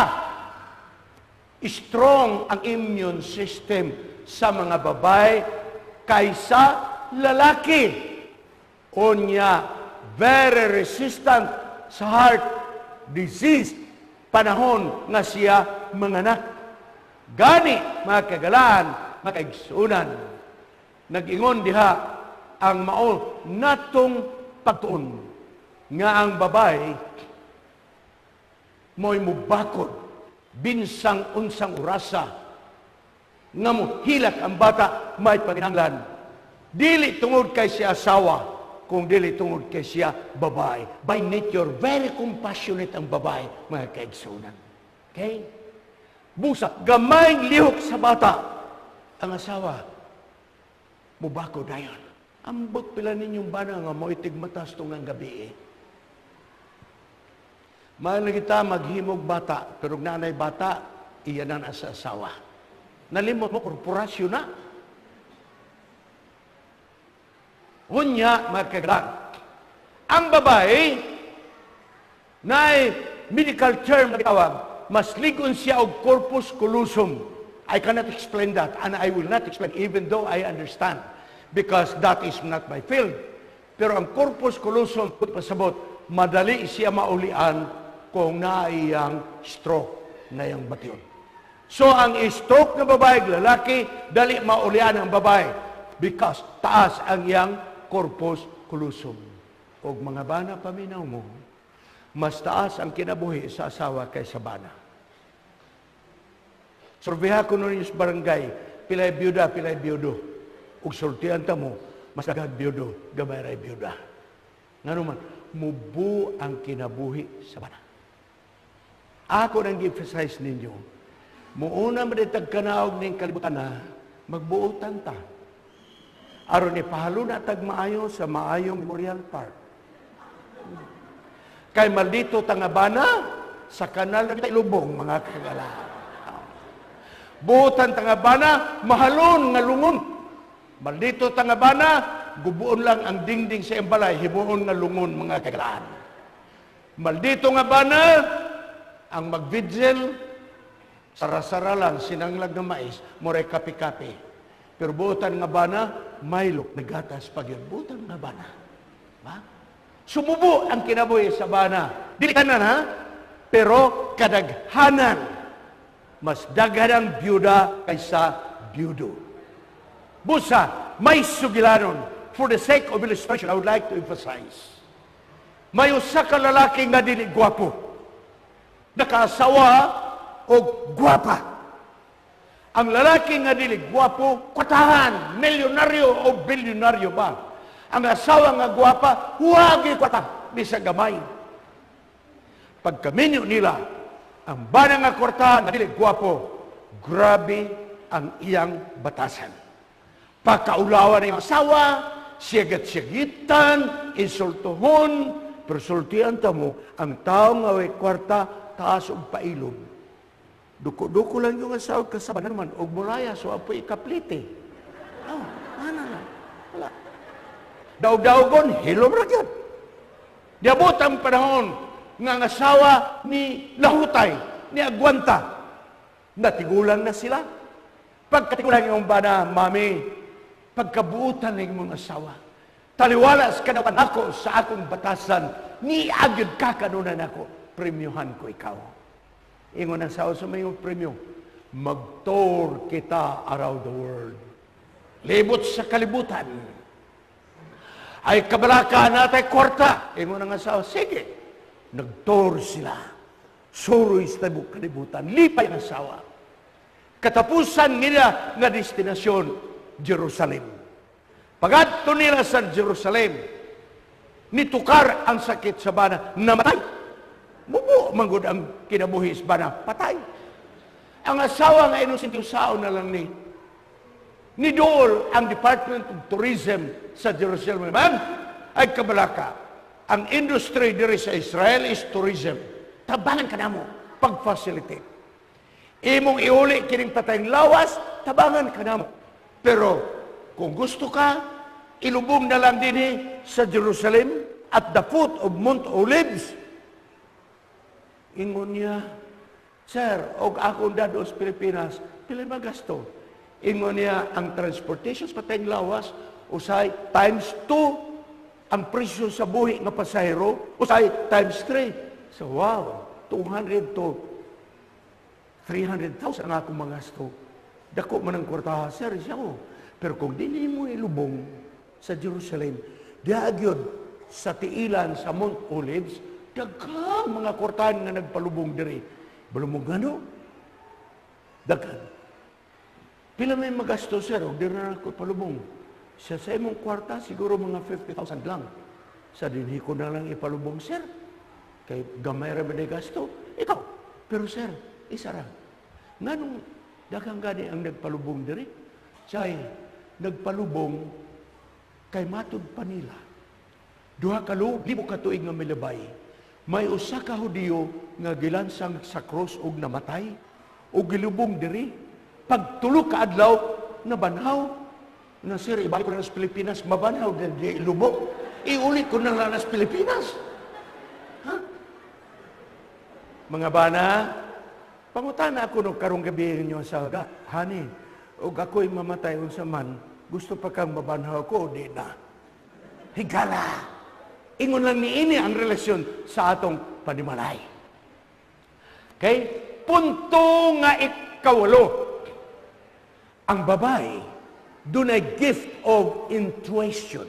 Strong ang immune system sa mga babae kaysa lalaki. Unya, very resistant sa heart disease panahon nga siya manganak. Gani, mga kagalaan, mga kaigsunan, nag-ingon diha ang mao natong pagtuon nga ang babae mo'y mubakod binsang unsang orasa nga mohilak ang bata may panginahanglan. Dili tungod kay siya asawa, kung dili tungod kay siya babae. By nature, very compassionate ang babae, mga kaigsunan. Okay? Busa, gamay lihok sa bata, ang asawa, mubako dayon. Ambot pila ninyong bana nga mo'y tigmatas tungang gabi eh. Mahal na kita maghimog bata, pero nanay bata, iya na sa asawa. Nalimot mo, korporasyon na. Unya, magkagalang. Ang babae, na medical term na tawag, Mas ligon siya og corpus callosum. I cannot explain that, and I will not explain even though I understand, because that is not my field. Pero ang corpus callosum, pasabot, madali siya maulian kung naiyang stroke na iyang bation. So ang stroke ng babae, lalaki, dali maulian ang babae because taas ang iyang corpus callosum. Og mga bana, paminaw mo, mas taas ang kinabuhi sa asawa kaysa bana. Surveyha ko nun sa barangay, pilay byuda, pilay byudo. Ug sultian ta mo, mas daghang byudo, gamay ray byuda. Ngano man, mubo ang kinabuhi sa bana. Ako nang gi-emphasize ninyo, muuna man tag kanaog ning kalibutan na, magbuotan ta. Aron ipahaluna tag maayo sa maayong memorial park. Kay maldito ta nga bana, sa kanal na ilubong, mga kagala. Buotan ta nga bana, mahalon nga lungon. Maldito ta nga bana, gubuon lang ang dingding sa iyang balay, himuon nga lungon, mga kagalaan. Maldito nga bana, ang mag-vigil, sara-sara lang, sinanglag na mais, muray kape-kape. Pero buotan nga bana, Milo, nagatas pag yun. Buotan nga bana. Ba? Sumubo ang kinabuhi sa bana. Dili tanan ha, pero kadaghanan. Mas daghan ang byuda kaysa byudo. Busa, may sugilanon. For the sake of illustration, I would like to emphasize. May usa ka lalaki nga dili gwapo. Nakaasawa og gwapa. Ang lalaki nga dili gwapo, kwartahan, milyonaryo o bilyonaryo ba? Ang asawa nga gwapa, huwagi kwarta, bisa gamay. Pagkaminyo nila, ang bana nga kwartahan nga dili gwapo, grabe ang iyang batasan. Pakaulawan ng asawa, siyagat-siyagitan, insultuhon, pero sultian ta mo, ang tao nga way kwarta, taas og pailob. Duko-duko lang yung asawa kasaba naman, og mulaya, so apoy ikaplite. Oh, ana lang. Wala. Daog-daogon, hilom ra gyud. Niabot ang panahon nga ang asawa ni lahutay, ni agwanta. Natigulang na sila. Pagkatigulang yung bana, "Mami, pagkabuutan ng imong asawa. Taliwala sa kadautan ako sa akong batasan, ni agyod ka kanunan ako, premyohan ko ikaw." Ingon ang asawa, "Sa may premyo?" "Mag-tour kita around the world. Libot sa kalibutan. Ay kabalaka natay kwarta." Ingon ang asawa, "Sige." Nag-tour sila. Suroy sa tibuok kalibutan. Lipay ang asawa. Katapusan nila nga destinasyon, Jerusalem. Pagadto nila sa Jerusalem, nitukar ang sakit sa bana, namatay. Mubo manggod ang kinabuhi sa bana, patay. Ang asawa nga inosente, sao na lang ni. Niduol ang Department of Tourism sa Jerusalem. "Ma'am, ay kabalaka. Ang industry diri sa Israel is tourism. Tabangan ka namo pag-facilitate. Imong iuli kining patayng lawas, tabangan ka namo. Pero kung gusto ka, ilubong na lang dinhi sa Jerusalem at the foot of Mount Olives." Ingon niya, "Sir, og akong dad sa Pilipinas, pila magasto?" Ingon niya, "Ang transportation sa patayng lawas, usay times 2 ang presyo sa buhi nga pasahero, usay times 3." So, wow, 200 to 300,000 ang akong mga gasto. Dako man ang kwarta, sir, siya ko. "Pero kung dili mo ilubong sa Jerusalem, diha gyud sa tiilan sa Mount Olives, daghang mga kwartahan nga nagpalubong diri. Balumog ano? Daghan. Pila may magasto, sir, og diri na ako palubong?" Sa imong kwarta, siguro mga 50,000 lang. "Sa dinhi ko na lang ipalubong, sir. Kay gamay ra ba gasto? Ikaw. Pero sir, isa ra. Nganong daghang gani ang nagpalubong diri?" Say, nagpalubong kay matud pa nila, 2,000 ka tuig nga milabay, may usa ka Hudiyo nga gilansang sa krus og namatay og gilubong diri. Pag 3 ka adlaw, nabanhaw. Na sir, ibalik ko na sa Pilipinas, mabanhaw din di ilubong. Iuli ko na lang sa Pilipinas." Ha? Mga bana, Pangutana ako no karong gabi ninyo sa ga, "Honey, og ako'y mamatay, unsa man, gusto pa kang mabanhaw ko o di na?" Higala. Ingon lang ni ini ang relasyon sa atong panimalay. Okay? Punto nga ikawalo. Ang babae, dunay gift of intuition.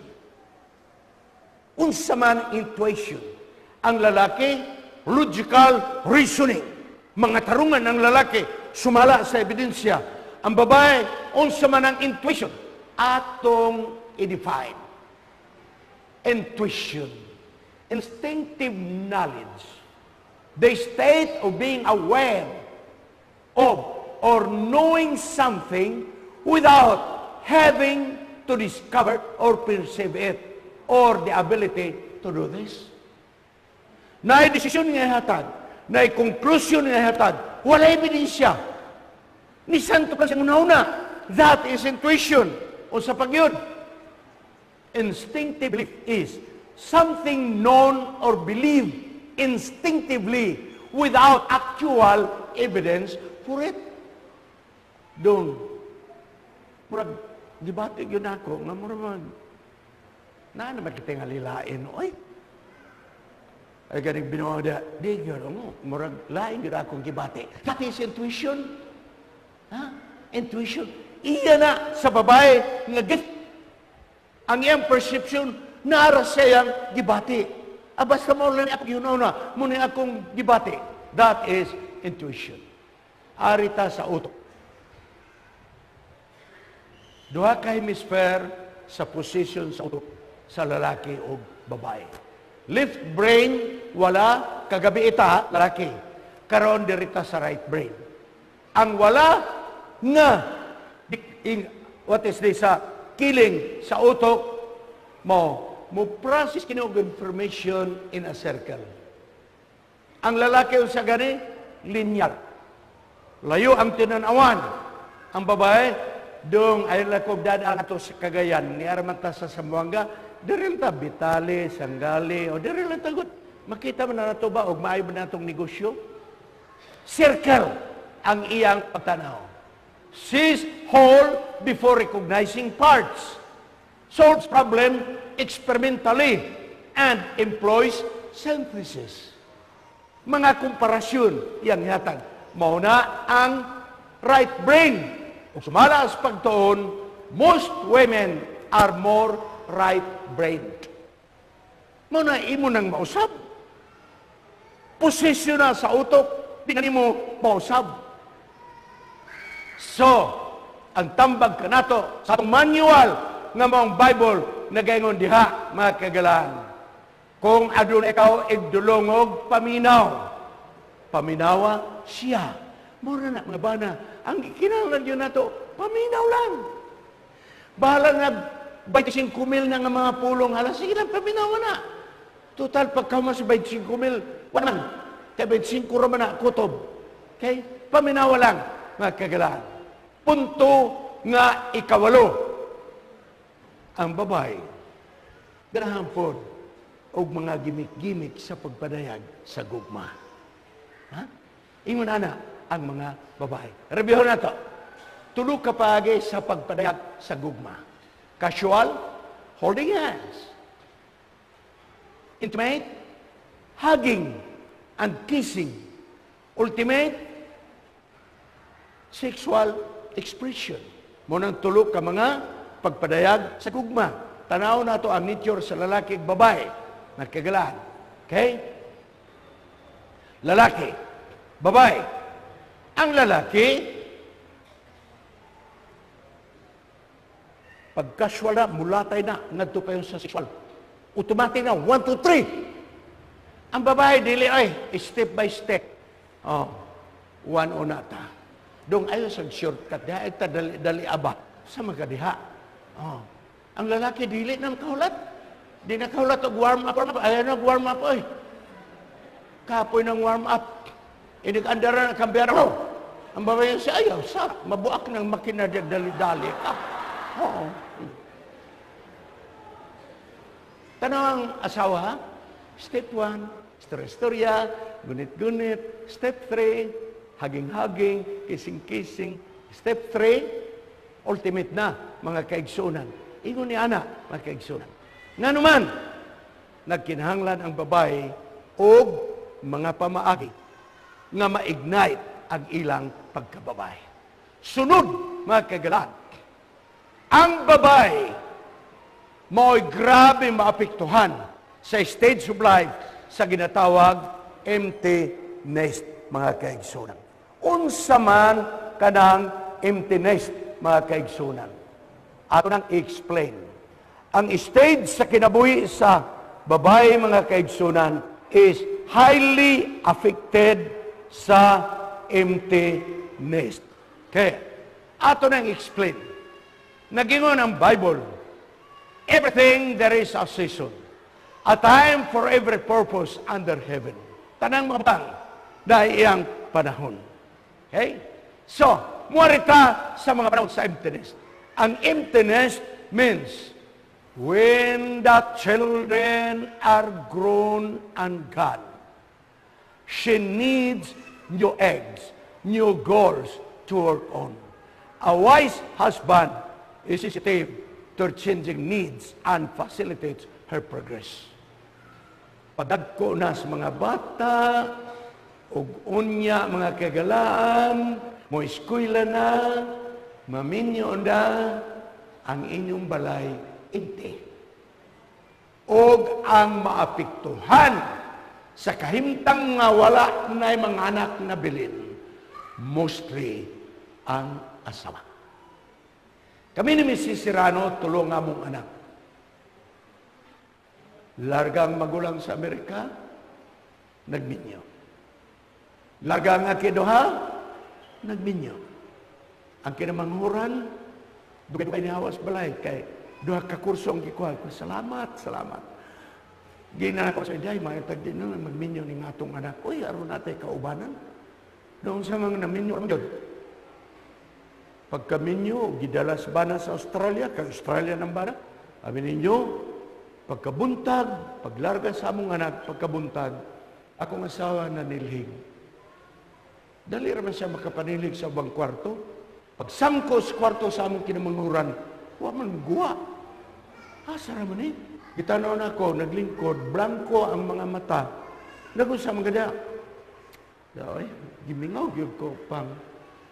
Unsa man intuition? Ang lalaki, logical reasoning. Mga tarungan ng lalaki, sumala sa ebidensya. Ang babae, unsa man ang intuition? Atong i-define. Intuition. Instinctive knowledge. The state of being aware of or knowing something without having to discover or perceive it or the ability to do this. Naay desisyon nga hatag, naay konklusyon nga hatag, wala ebidensya. Ni santo ka sa una. That is intuition. O sa pagyud. Instinctive belief is something known or believed instinctively without actual evidence for it. Doon, murag, gibati gyud ako, nga murag mag, naa naman kita nga lilain, oy. Ay ganing binuang da, di gyud, mo, murag lain gyud akong gibati. That is intuition. Ha? Intuition. Iya na sa babae nga gift. Ang iyang perception, naara sa iyang gibati. Ah, basta mo lang ako na, muna akong gibati. That is intuition. Arita sa utok. Duha ka hemisphere sa position sa utok sa lalaki o babae. Left brain, wala, kagabi ita, lalaki. Karon dirita sa right brain. Ang wala nga, what is this, sa killing sa utok mo, mo process kini og information in a circle. Ang lalaki unsa gani? Linear. Layo ang tinanawan. Ang babae, dong ay lakob dada ato sa Cagayan, ni araman ta sa Zamboanga, diri ta Vitali, Sangali, o diri lang tagot. Makita man na nato ba og maayo ba natong negosyo? Circle ang iyang pagtanaw. Sees whole before recognizing parts. Solves problem experimentally and employs synthesis. Mga komparasyon yang yatag. Mao na ang right brain. Ug sumala sa pagtuon, most women are more right-brained. Mao na imo nang mausab. Posisyon na sa utok, di na nimo mausab. So, ang tambag kanato sa atong manual nga maong Bible nagaingon diha, mga kagalaan. Kung aduna ikaw igdulongog paminaw, paminawa siya. Mura na mga bana, ang kinahanglan yun nato, paminaw lang. Bahala na 25 mil na nga mga pulong, hala, sige lang, paminawa na. Total, pagka sa 25 mil, wala man. Kaya 25 raman na, kutob. Okay? Paminawa lang, mga kagalaan. Punto nga ikawalo. Ang babae, ganahan pod og mga gimmick-gimmick sa pagpadayag sa gugma. Ha? Ingon ana ang mga babae. Review na to. Tulo ka paagi sa pagpadayag sa gugma. Casual, holding hands. Intimate, hugging and kissing. Ultimate, sexual expression. Mao nang tulo ka mga pagpadayag sa gugma. Tanaw nato ang nature sa lalaki ug babae. Nagkagalaan. Okay? Lalaki, babae. Ang lalaki, pag casual na, mulatay na, ngadto pa yun sa sexual. Automatic na, 1, 2, 3. Ang babae, dili ay, step by step. Oh, one o nata. Dong ayo sa shortcut, diha, ay ta dali, dali aba. Sa magadiha. Oh. Ang lalaki, dili na kahulat. Di na kahulat og warm up. Ayaw na warm up, oy. Kapoy ng warm up. Inig-andara na kambera. Oh. Ang babae siya, ayaw, sa, mabuak ng makina dali-dali. Ah. Oo. Tanaw ang asawa, ha? Step 1, istorya-istorya, gunit-gunit. Step 3, Hugging-hugging, kissing-kissing. Step 3, ultimate na, mga kaigsunan. Ingon ni ana, mga kaigsunan. Nga naman, nagkinahanglan ang babae og mga pamaagi nga ma-ignite ang ilang pagkababae. Sunod, mga kagalaan, ang babae mao'y grabe maapektuhan sa stage of life sa ginatawag empty nest, mga kaigsunan. Unsa man kanang empty nest, mga kaigsunan? Ato nang i-explain. Ang stage sa kinabuhi sa babae, mga kaigsunan, is highly affected sa empty nest. Kaya, ato nang explain. Nagingon ang Bible, "Everything there is a season, a time for every purpose under heaven." Tanang mga butang dahil iyang panahon. Okay? So, muarita sa mga panahon sa emptiness. Ang emptiness means when the children are grown and gone, she needs new eggs, new goals to work on. A wise husband is sensitive to her changing needs and facilitates her progress. Padagko na sa mga bata, ug unya, mga kagalaan, mo eskwela na, maminyo na, ang inyong balay empty. Og ang maapektuhan sa kahimtang nga wala na mga anak na bilin, mostly ang asawa. Kami ni Mrs. Serrano, tulo nga among anak. Larga ang magulang sa Amerika, nagminyo. Larga ang akiduha, nagminyo. Ang kinamanghuran, dugay-dugay ni hawas balay, kay duha ka kurso ang gikuha ko. Salamat, salamat. Gina ko sa day, mga tagdi na magminyo ni atong anak. Uy, aron natay kaubanan. Doon sa mga naminyo, ang yun. Pagkaminyo, gidala sa bana sa Australia, kay Australia ng bana. Sabi ninyo, pagkabuntag, paglarga sa among anak, pagkabuntag, akong asawa na nilhig. Dali raman siya makapanilhig sa ubang kwarto. Pagsamko sa kwarto sa among kinamanguran, wa man guwa. Asa raman eh? Gitanaw na ako, naglingkod, blanko ang mga mata. Nagunsa mga da. Ay, gimingaw gyud ko pang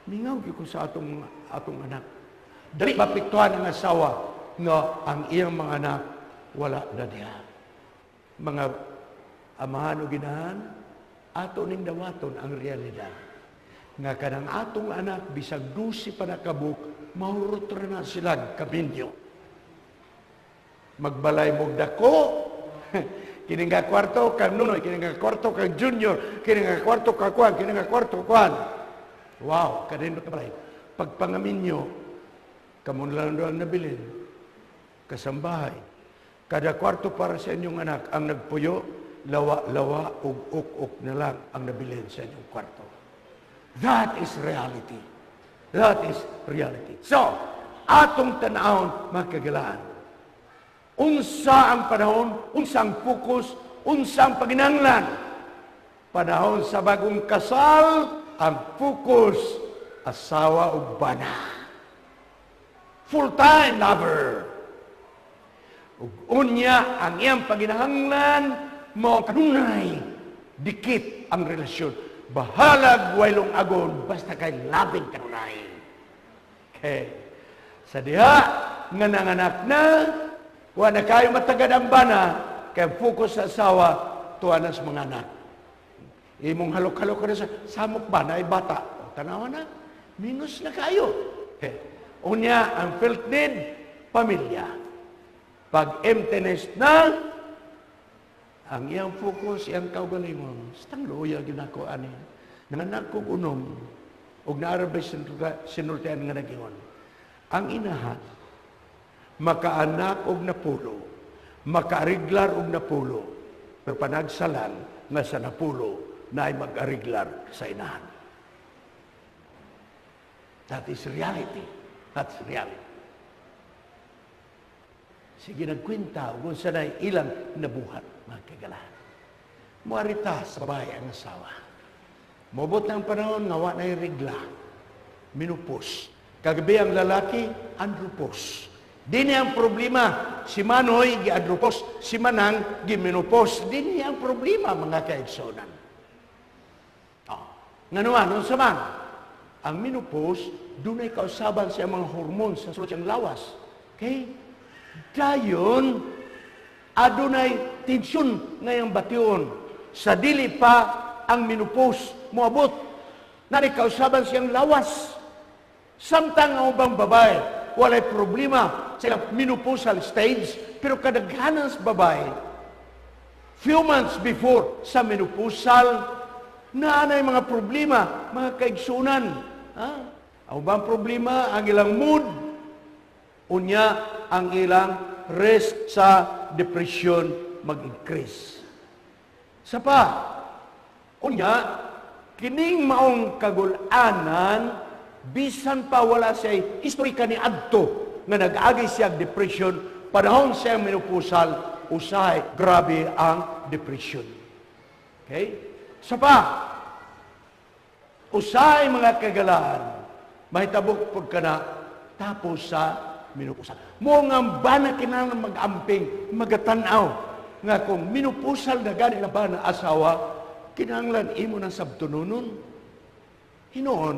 mingaw gyud ko sa atong anak. Dali mapiktuhan ang asawa nga ang iyang mga anak wala na diha. Mga amahan o ginahan, ato ning dawaton ang realidad. Nga kanang atong anak bisag 12 pa na kabuk, mahurot ra na sila kaminyo. Magbalay mo dako, kining nga kwarto kang Nunoy, kining nga kwarto kang Junior, kining nga kwarto kang kuan, kining nga kwarto kuan. Wow, kanino ka balay. Pagpangaminyo, kamo lang ang nabilin, kasambahay. Kada kwarto para sa inyong anak, ang nagpuyo, lawa-lawa ug uk-uk na lang ang nabilin sa inyong kwarto. That is reality. That is reality. So, atong tanawon, mga kagalaan. Unsa ang panahon, unsa ang focus, unsa ang paginanglan. Panahon sa bagong kasal, ang focus, asawa ug bana. Full-time lover. Ug unya, ang iyang paginahanglan, mao kanunay, dikit ang relasyon. Bahalag waylong agon, basta kay labing kanunay. Okay. Sa diha, nga nanganak na, wa na kayo matagad ang bana, kay focus sa asawa, tuwa na sa mga anak. Imong halok-halok ka na sa samok ba na ay bata. O, tanawa na, minus na kayo. Okay. Unya, ang felt need, pamilya. Pag emptiness na, ang iyang focus, iyang kaugalingon, stang luya ginako ani. Nanganak kog unom, ug naarabay sinultian nga nagingon. Ang inahan, makaanak og napulo, makaariglar og napulo, pero panagsalan nga sa napulo na ay mag-ariglar sa inahan. That is reality. That's reality. Sige, nagkwenta kung sa ilang nabuhat, mga kagalaan. Muarita sa babae ang asawa. Mobot na ang panahon nga wa na'y regla. Menopause. Kagabi ang lalaki, andropause. Dini ang problema. Si Manoy, gi-andropause. Si Manang, gi-menopause. Dini ang problema, mga kaigsuonan. Oh. Ngano man, unsa man? Ang menopause, dunay kausaban sa mga hormones sa sulod siyang lawas. Okay? Dayon, adunay tensyon ngayong bation. Sa dili pa ang menopause moabot. Nari kausaban siyang lawas. Samtang ang ubang babae, walay problema sa ilang menopausal stage, pero kadaghanan sa babae, few months before sa menopausal, naanay mga problema, mga kaigsunan. Ha? Ang ubang problema, ang ilang mood, unya ang ilang risk sa depression mag-increase. Sa pa, unya, kining maong kagulanan, bisan pa wala siya history kaniadto nga nag-agi siya depression, panahon siya menopausal, usahay, grabe ang depression. Okay? Sa pa, usahay, mga kagalaan, mahitabok pud kana tapos sa menopausal. Mo nga bana kinahanglan mag-amping, magatanaw, nga kung menopausal na gani na bana asawa, kinahanglan imo ng sabtunonon. Hinoon,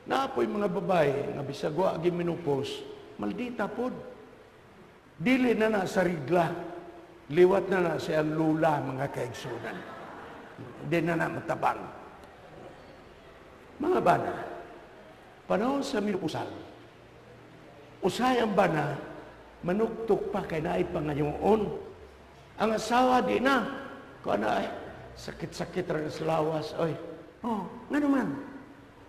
naapoy mga babae nga bisag wa gi menopause, maldita pod. Dili na na sa rigla, liwat na na sa iyang lula, mga kaigsunan. Di na na matabang. Mga bana, panahon sa menopausal, usahay ang bana, manuktok pa kay naay pangayoon. Ang asawa di na. Kuan ay, sakit-sakit ra sa lawas. Oy, oh, nga naman,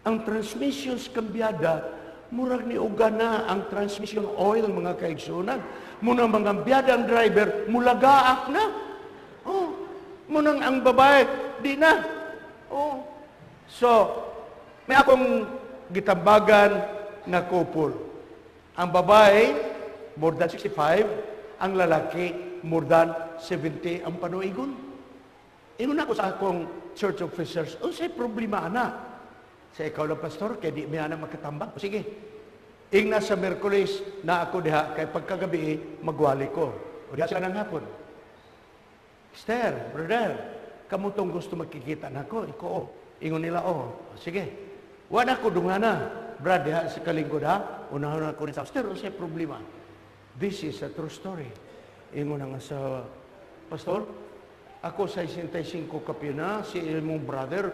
ang transmissions kambyada, murag ni uga na ang transmission oil, mga kaigsunan. Munang mga biyada ang driver, mulagaak na. Oh, munang ang babae, di na. Oh. So, may akong gitambagan na couple. Ang babae, more than 65, ang lalaki, more than 70 ang panuigon. Ingon ako sa akong church officers, "Unsay problema ana?" Sa ikaw lang, pastor, kay di mi ana makatambag. O, sige. Ingna sa Merkules na ako diha, kay pagkagabi, magwali ko. O diha sila ng hapon. "Sister, brother, kamo tong gusto magkikita nako?" Iko, oh. Ingon nila, "Oh." O, sige. Wala ko dungana. "Brad, diha sa kalingkod ha. Unahon ako ni sa Sister, unsay problema?" This is a true story. Ingon ang asawa, "Pastor, ako 65 kapyo na, si imong brother,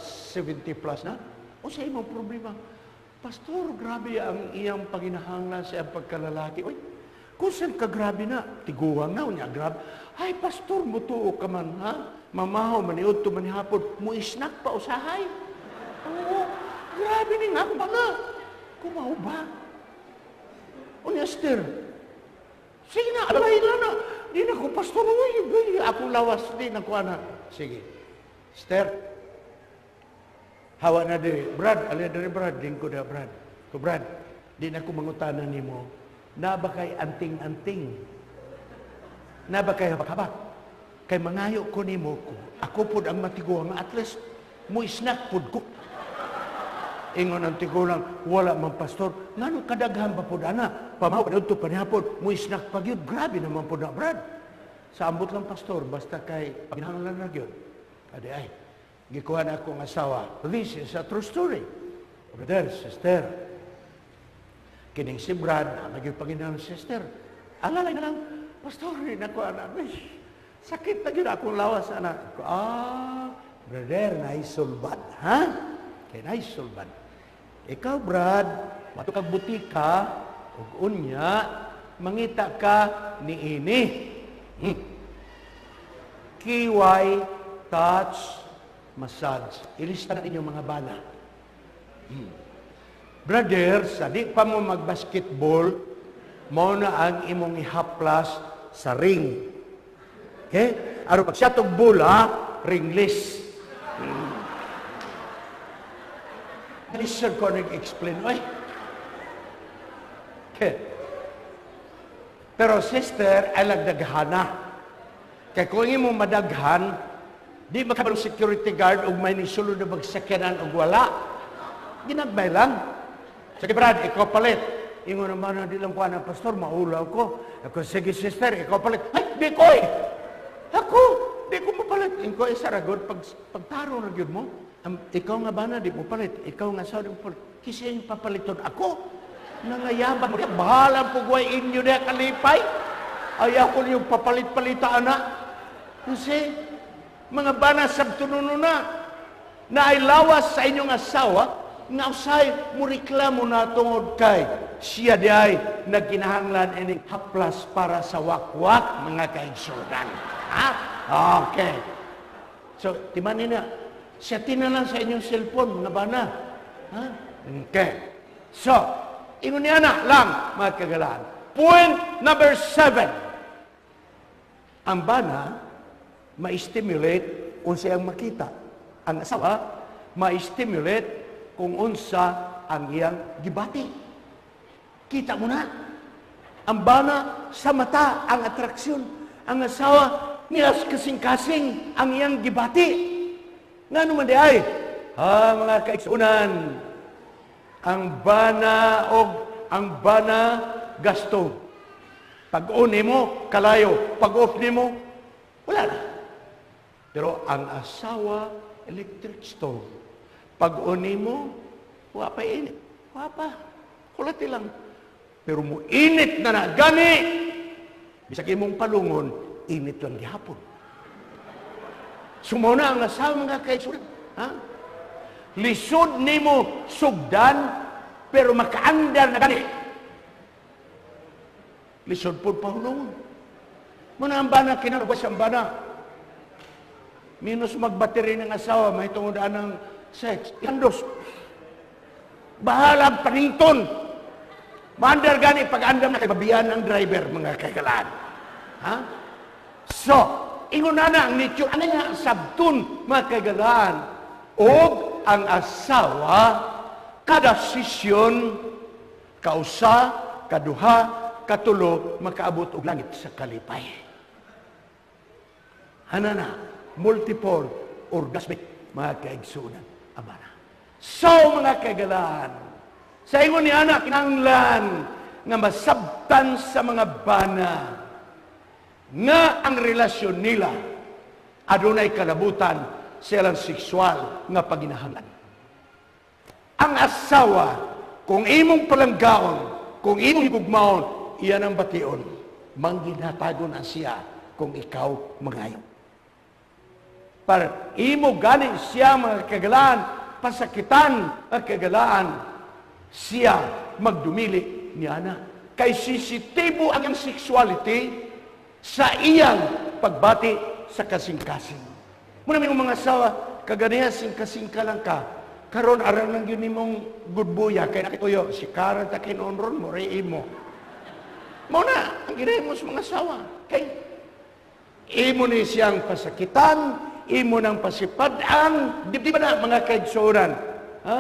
70 plus na. Unsa imong problema?" "Pastor, grabe ang iyang paginahanglan sa iyang pagkalalaki." "Uy, kung saan ka grabe na, tiguang na, unya, grabe." "Ay, pastor, mutuo ka man, ha? Mamahaw, maniud to manihapon, mo snack pa usahay. Oo, grabe ni nga, ba na? Kumaw ba?" Unya, sister, sige na, alay na na. "Di na ko, pastor, uy, uy, akong lawas, di na ko, ana." Sige. Sister, hawa na diri. Brad, alay diri, Brad, din ko da, Brad. Ko, "Brad, di na ko mangutana nimo. Na ba kay anting-anting? Na ba kay habak-habak? Kay mangayo ko nimo ko. Ako pod ang matiguang, at least mo snack pod ko." Ingon ang tigulang, "Wala man, pastor." "Ngano kadaghan pa pod ana? Pamaw to panihapon, mo snack pa gyud. Grabe naman pod na, Brad." "Sa ambot lang, pastor, basta kay paginahanglan na gyud." Adi ay, gikuha na akong asawa. This is a true story. "Brother, sister, kining si Brad, na magyud paginahanglan, sister. Alalay na lang." "Pastor, di na ko ana. Sakit na gyud akong lawas ana." "Ah, brother, naisulbad, ha? Kay naisulbad. Ikaw, Brad, mato kag butika, ug unya, mangita ka ni ini. KY Touch Massage. Ilista na inyong mga bana. Brother, sa di pa mo mag-basketball, mao na ang imong ihaplas sa ring. Okay? Aron pag siya tog bola, ringless. Listen ko nag-explain. Oy. Okay. Pero sister, ay lagdaghana. Kay kung imo madaghan, Di makabalo security guard og may nisulod na magsakyanan og wala. Ginagmay lang. "Sige Brad, ikaw palit." Ingon naman na, "Di lang ko ang pastor, maulaw ko." Ako, "Sige sister, ikaw palit." "Ay, di ko eh. Ako, di ko mapalit." Ingon ko, "Eh, saragod, pagtaro na gyud mo. Ikaw nga bana, di mo palit. Ikaw nga asawa, di mo palit. Kasi yung papaliton ako. Nangayabang mo. Bahala po guway inyo na kalipay. Ayaw ko yung papalit-palita, anak." Kasi, mga bana, sabtununo na, na ay lawas sa inyong asawa, nga usay mo reklamo na tungod kay siya di ay nagkinahanglan ining haplas para sa wakwak, mga kaigsuonan. Ha? Okay. So, timanin na. Siya lang sa inyong cellphone, mga bana. Ha? Okay. So, ingon niya na lang, mga kagalaan. Point number 7. Ang bana, ma-stimulate unsa ang makita. Ang asawa, ma-stimulate kung unsa ang iyang gibati. Kita mo na. Ang bana sa mata, ang atraksyon. Ang asawa, nias kasing-kasing ang iyang gibati. Nga naman di ay, ha, mga kaigsuonan, ang bana og ang bana gasto. Pag on nimo, kalayo. Pag off nimo, wala na. Pero ang asawa, electric stove. Pag on nimo, wa pa init. Wa pa. Kulati lang. Pero mo init na na, gani. Bisag imong palungon, init lang gihapon. Sumo na ang asawa, mga kaigsuonan. Ha? Lisod nimo sugdan, pero makaandar na gani. Lisod po pahulungon. Muna ang bana, kinarabas ang bana. Minus magbateri ng asawa, may tungod ng sex. Iandos. Bahala ang panington. Maandar gani pag andam na kay babiyan ng driver, mga kagalaan. Ha? So, ingon na na ang nature, ano nga sabton, mga kagalaan. Og ang asawa, kada sesyon, kausa, kaduha, katulo, makaabot og langit sa kalipay. Hana na, multiple orgasmic, mga kaigsuonan, abana. So, mga kagalaan, sa ingon ni anak, kinahanglan nga masabtan sa mga bana nga ang relasyon nila adunay kalabutan sa ilang sexual nga paginahanglan. Ang asawa, kung imong palanggaon, kung imong gugmaon, iyan ang bation, mangginhatagon na siya kung ikaw mangayo. Para imo gani siya, mga kagalaan, pasakitan ang kagalaan, siya magdumili niya na. Kay sensitibo ang iyang sexuality sa iyang pagbati sa kasing-kasing. Muna may mga asawa, kaganiya singka-singka lang ka. Karon arang lang yun nimong good boy, kay nakituyo, si karan ta kinonron mo, imo. Mao na, ang ginahimo sa mga asawa. Kay imo ni siyang pasakitan, imo nang pasipad-an, di ba na mga kaigsuonan? Ha?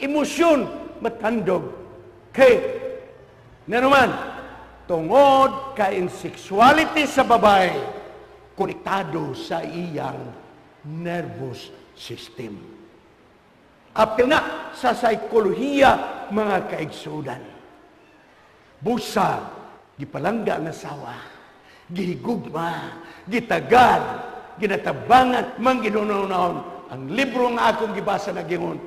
Emosyon, matandog. Kay, na naman, tungod kay sexuality sa babae, konektado sa iyang nervous system. Apil na sa psikolohiya, mga kaigsuonan. Busa, gipalangga ang asawa, gihigugma, gitagad, ginatabangan, mangginunaon. Ang libro nga akong gibasa na gingon,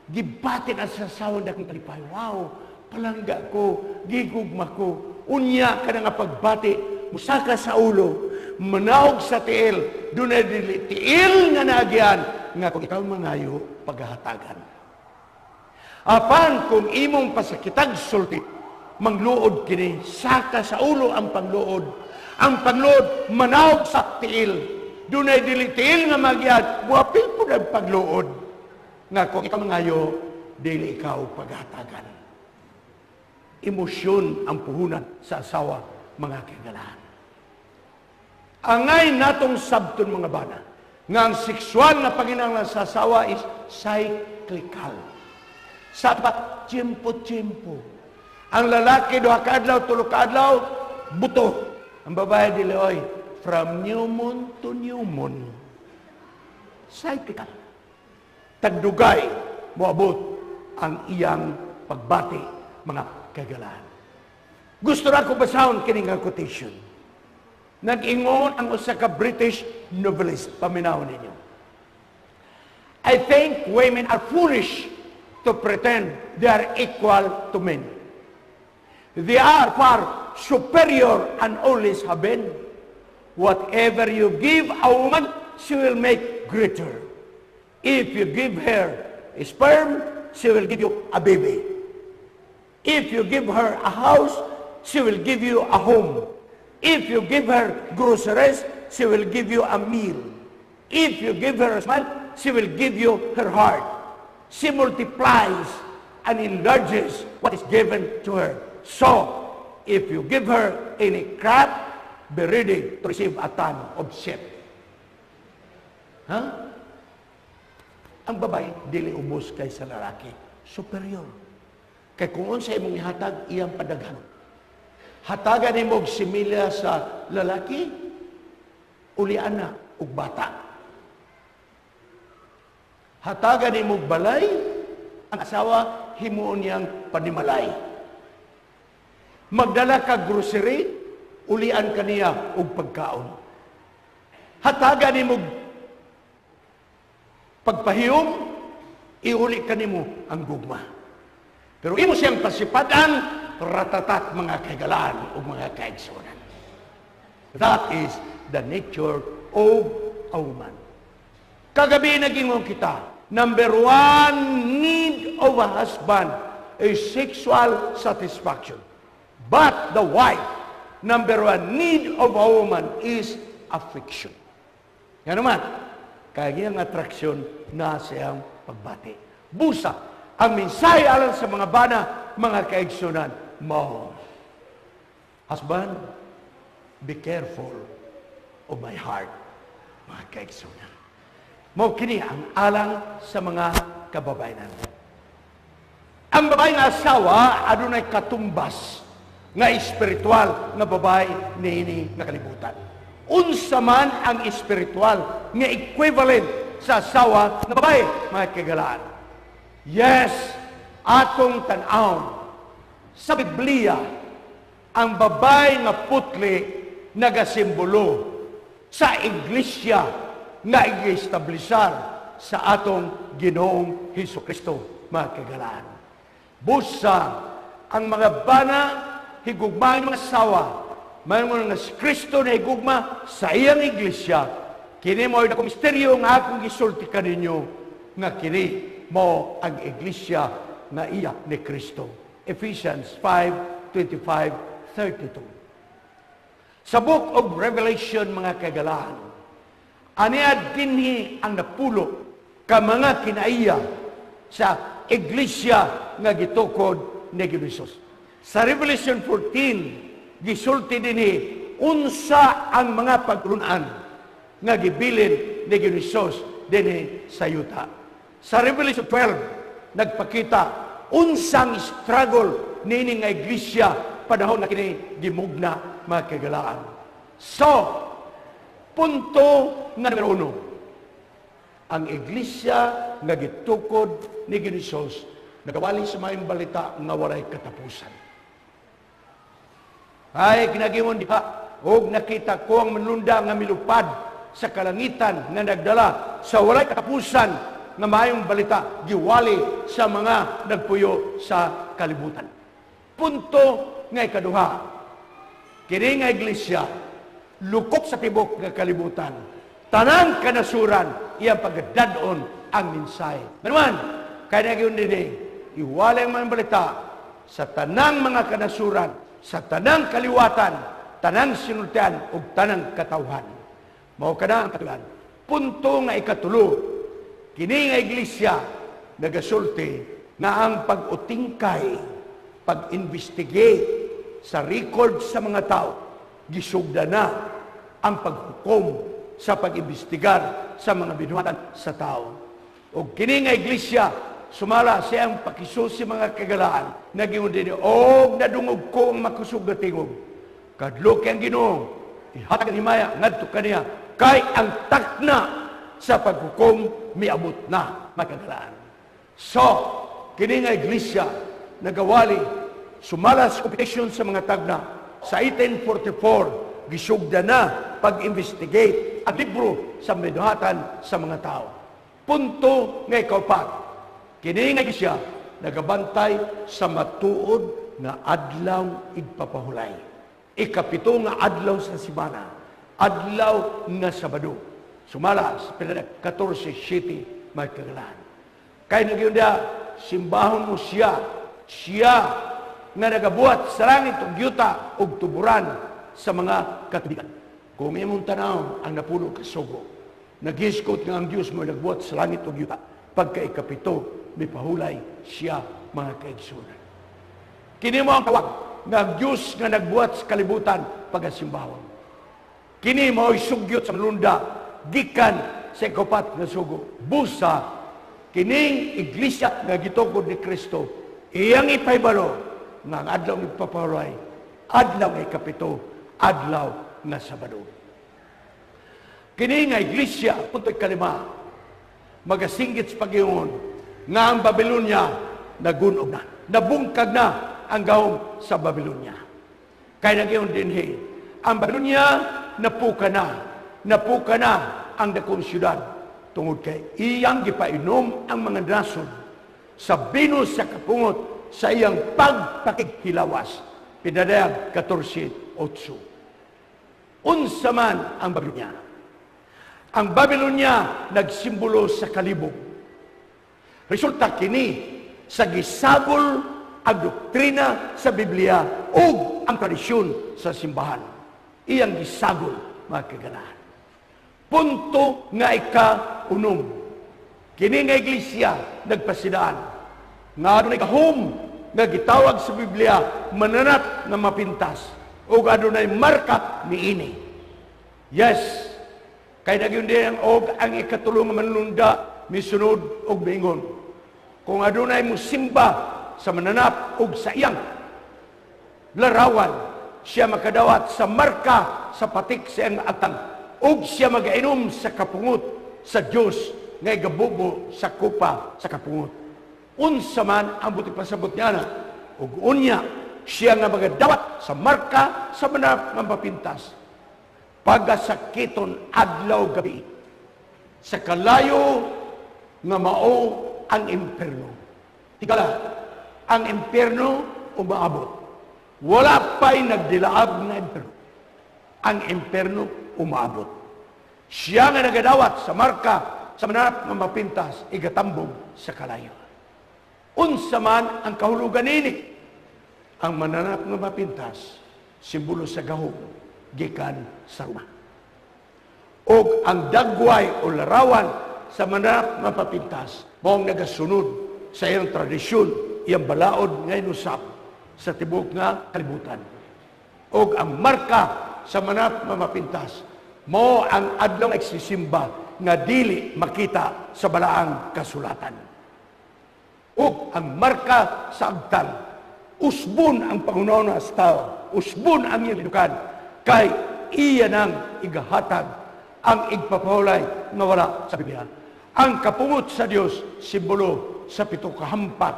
gibati na sa asawa dakong kalipay. Wow, palangga ko, gigugma ko. Unya ka na nga pagbati, musaka sa ulo, manaog sa tiil, doon na dili tiil nga naagian, nga kung ikaw mangayo, paghahatagan. Apan kung imong pasakitag sulti, mangluod kini, saka sa ulo ang pangluod. Ang pangluod, manaog sa tiil. Dunay dili tiil nga magyad, buapil po ang pagluod. Nga kung ikaw mangayo, dili ikaw paghatagan. Emosyon ang puhunan sa asawa, mga kagalaan. Angay natong sabton, mga bana, nga ang sexual na panginahanglan sa asawa is cyclical. Sa tiyempo-tiyempo. Ang lalaki 2 ka adlaw, 3 ka adlaw, buto. Ang babae dili oy, from new moon to new moon. Cyclical. Tagdugay moabot ang iyang pagbati, mga kagalaan. Gusto ra ko basahon kini nga quotation. Nag-ingon ang usa ka British novelist, paminaw ninyo. "I think women are foolish to pretend they are equal to men. They are far superior and always have been. Whatever you give a woman, she will make greater. If you give her a sperm, she will give you a baby. If you give her a house, she will give you a home. If you give her groceries, she will give you a meal. If you give her a smile, she will give you her heart. She multiplies and enlarges what is given to her. So, if you give her any crap, be ready to receive a ton of shit." Ha? Ang babae, dili ubos kay sa lalaki. Superior. Kay kung unsa imong ihatag, iyang padaghan. Hatagan nimo og similya sa lalaki, ulian na og bata. Hatagan nimo og balay, ang asawa himuon niyang panimalay. Magdala ka grocery, ulian kaniya og pagkaon. Hatagan nimo og pagpahiyom, iuli kanimo ang gugma. Pero imo siyang pasipadan, ratatat, mga kaigalaan o mga kaigsunan. That is the nature of a woman. Kagabi nagingon kita, number one need of a husband is sexual satisfaction. But the wife, number one need of a woman is affection. Yan naman, kaya ang attraction na siyang pagbati. Busa, ang mensahe alang sa mga bana, mga kaigsunan, mo. "Husband, be careful of my heart," mga kaigsunan. Mao kini ang alang sa mga kababayenan. Ang babae nga asawa adunay katumbas nga espiritual nga babae niini nga kalibutan. Unsa man ang espiritual nga equivalent sa asawa nga babae, mga kagalaan? Yes, atong tan-awon sa Biblia, ang babae nga putli nagasimbolo sa iglesia nga i-establisar sa atong Ginoong Hesus Kristo, mga kagalaan. Busa, ang mga bana, higugma ang mga asawa, mayon nga si Kristo na higugma sa iyang iglesia, kini mo ay misteryo nga akong gisulti kaninyo, nga kini mo ang iglesia nga iya ni Kristo. Ephesians 5, 25, 32. Sa Book of Revelation, mga kagalaan, aniad dinhi ang napulo ka mga kinaiya sa iglesia nga gitukod ni Jesus. Sa Revelation 14, gisulti dinhi unsa ang mga pagtulunan nga gibilin ni Jesus dinhi sa yuta. Sa Revelation 12, nagpakita unsang struggle niini nga iglesia panahon na kini gimugna, mga kagalaan. So, punto nga numero 1, ang iglesia nga gitukod ni Jesus nagawali sa maayong balita nga walay katapusan. Ay, kinagingon diha, og nakita ko ang manunda nga milupad sa kalangitan nga nagdala sa walay katapusan nga maayong balita, giwali sa mga nagpuyo sa kalibutan. Punto nga ikaduha, kini nga iglesia lukop sa tibok nga kalibutan. Tanang kanasuran iyang pagdadon ang mensahe. Manuman, kaya nagyun dinhi, iwalay ang mga balita sa tanang mga kanasuran, sa tanang kaliwatan, tanang sinultian, ug tanang katawhan. Mao kana ang katuyan. Punto nga ikatulo, kini nga iglesia nagasulti nga ang pag-utingkay, pag-investigate sa record sa mga tao, gisugda na ang paghukom sa pag-imbestigar sa mga binuhatan sa tao. O kini nga iglesia, sumala siyang pakisusi, mga kagalaan, nagingon din, og nadungog ko ang makusog na tingog. "Kadlok ang Ginoo, ihatag ang himaya ngadto kaniya, kay ang takna sa paghukom miabot na, makagalaan. So, kini nga iglesia nagawali sumala sa competition sa mga tagna sa 1844. Gisugda na pag-investigate ang libro sa binuhatan sa mga tao. Punto nga ikaupat, kini nga iglesia nagabantay sa matuod nga adlaw igpapahulay. Ikapito nga adlaw sa simana, adlaw nga Sabado. Sumala sa 14:7, mga kagalaan. Kay nagyun diya, simbahon mo siya, siya nga nagabuhat sa langit ug yuta ug tuburan sa mga katubigan. Kung imong tanaw ang 10 ka sugo, nagisgot nga ang Dios mo nagbuhat sa langit ug yuta. Pagka ikapito, mipahulay siya, mga kaigsunan. Kini mo ang tawag nga ang Dios nga nagbuhat sa kalibutan pagasimbahon. Kini mao'y sugyot sa lunda gikan sa ikapat nga sugo. Busa kining iglesia nga gitukod ni Kristo, iyang ipahibalo nga ang adlaw ipapahulay, adlaw nga ikapito, adlaw nga Sabado. Kini nga iglesia, punto ikalima, magasinggit sa pag-ingon nga ang Babylonia nagunob na. Nabungkag na ang gahom sa Babylonia. Kay nagyon dinhi, ang Babylonia napuka na. Napuka na ang dakong syudad tungod kay iyang gipainom ang mga nasod sa bino sa kapungot sa iyang pagpakighilawas. Pinadayag 14:8. Unsa man ang Babylonia? Ang Babylonia nagsimbolo sa kalibog. Resulta kini sa gisagol ang doktrina sa Biblia ug ang tradisyon sa simbahan. Iyang gisagol, mga kaganahan. Punto nga ika-unom. Kini nga iglesia nagpasidaan nga adunay gahom nga gitawag sa Biblia mananap nga mapintas ug adunay marka niini. Yes, kay nagyun din ang og ang ikatulo nga manlunda misunod og miingon. Kung adunay musimba sa mananap ug sa iyang larawan, siya makadawat sa marka sa patik sa iyang atang ug siya magainom sa kapungot sa Dios nga igabubo sa kupa sa kapungot. Unsa man ang buti pasabot niya na ug unya siya nga magadawat sa marka sa mananap nga mapintas, pagasakiton adlaw gabi sa kalayo nga mao ang impierno. Tigala, ang impierno umaabot. Wala pa'y nagdilaab nga impierno. Ang impierno umaabot. Siya nga nagadawat sa marka sa mananap nga mapintas, igatambog sa kalayo. Unsa man ang kahulugan nini? Ang mananap nga mapintas, simbolo sa gahom gikan sa Roma. Og ang dagway o larawan sa mananap nga mapintas, maong nagasunod sa iyang tradisyon, iyang balaod nga inusap sa tibuok nga kalibutan. Og ang marka sa mananap nga mapintas, mao ang adlaw nagsisimba nga dili makita sa balaang kasulatan. Og ang marka sa agtang, usbon ang pangunahuna sa tao, usbon ang iyang linukan, kay iya nang igahatag ang igpapahulay nga wala sa Biblia. Ang kapungot sa Dios, simbolo sa pito kahampak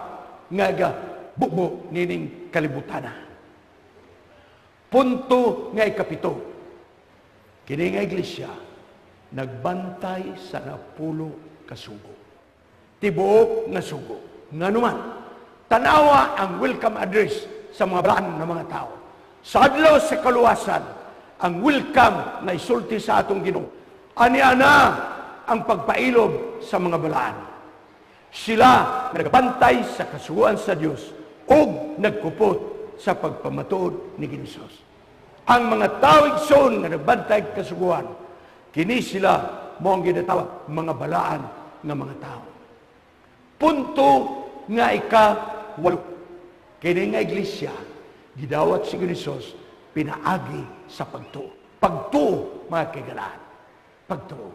nga bubo nining kalibutana. Punto nga ikapito, kini nga iglesia nagbantay sa 10 ka sugo. Tibuok nga sugo. Nganuman, tanawa ang welcome address sa mga balaan ng mga tao. Sa adlaw sa kaluwasan, ang welcome na isulti sa atong Ginoo. Ani ana ang pagpailob sa mga balaan. Sila nagabantay sa kasuguan sa Dios ug nagkupot sa pagpamatuod ni Ginoo. Ang mga tao, igsoon, nga nagbantay kasuguan, kini sila mo ang ginatawag mga balaan nga mga tao. Punto nga ika-8. Kini nga iglesia gidawat si Ginoo pinaagi sa pagtuo. Pagtuo, mga kagalaan. Pagtuo.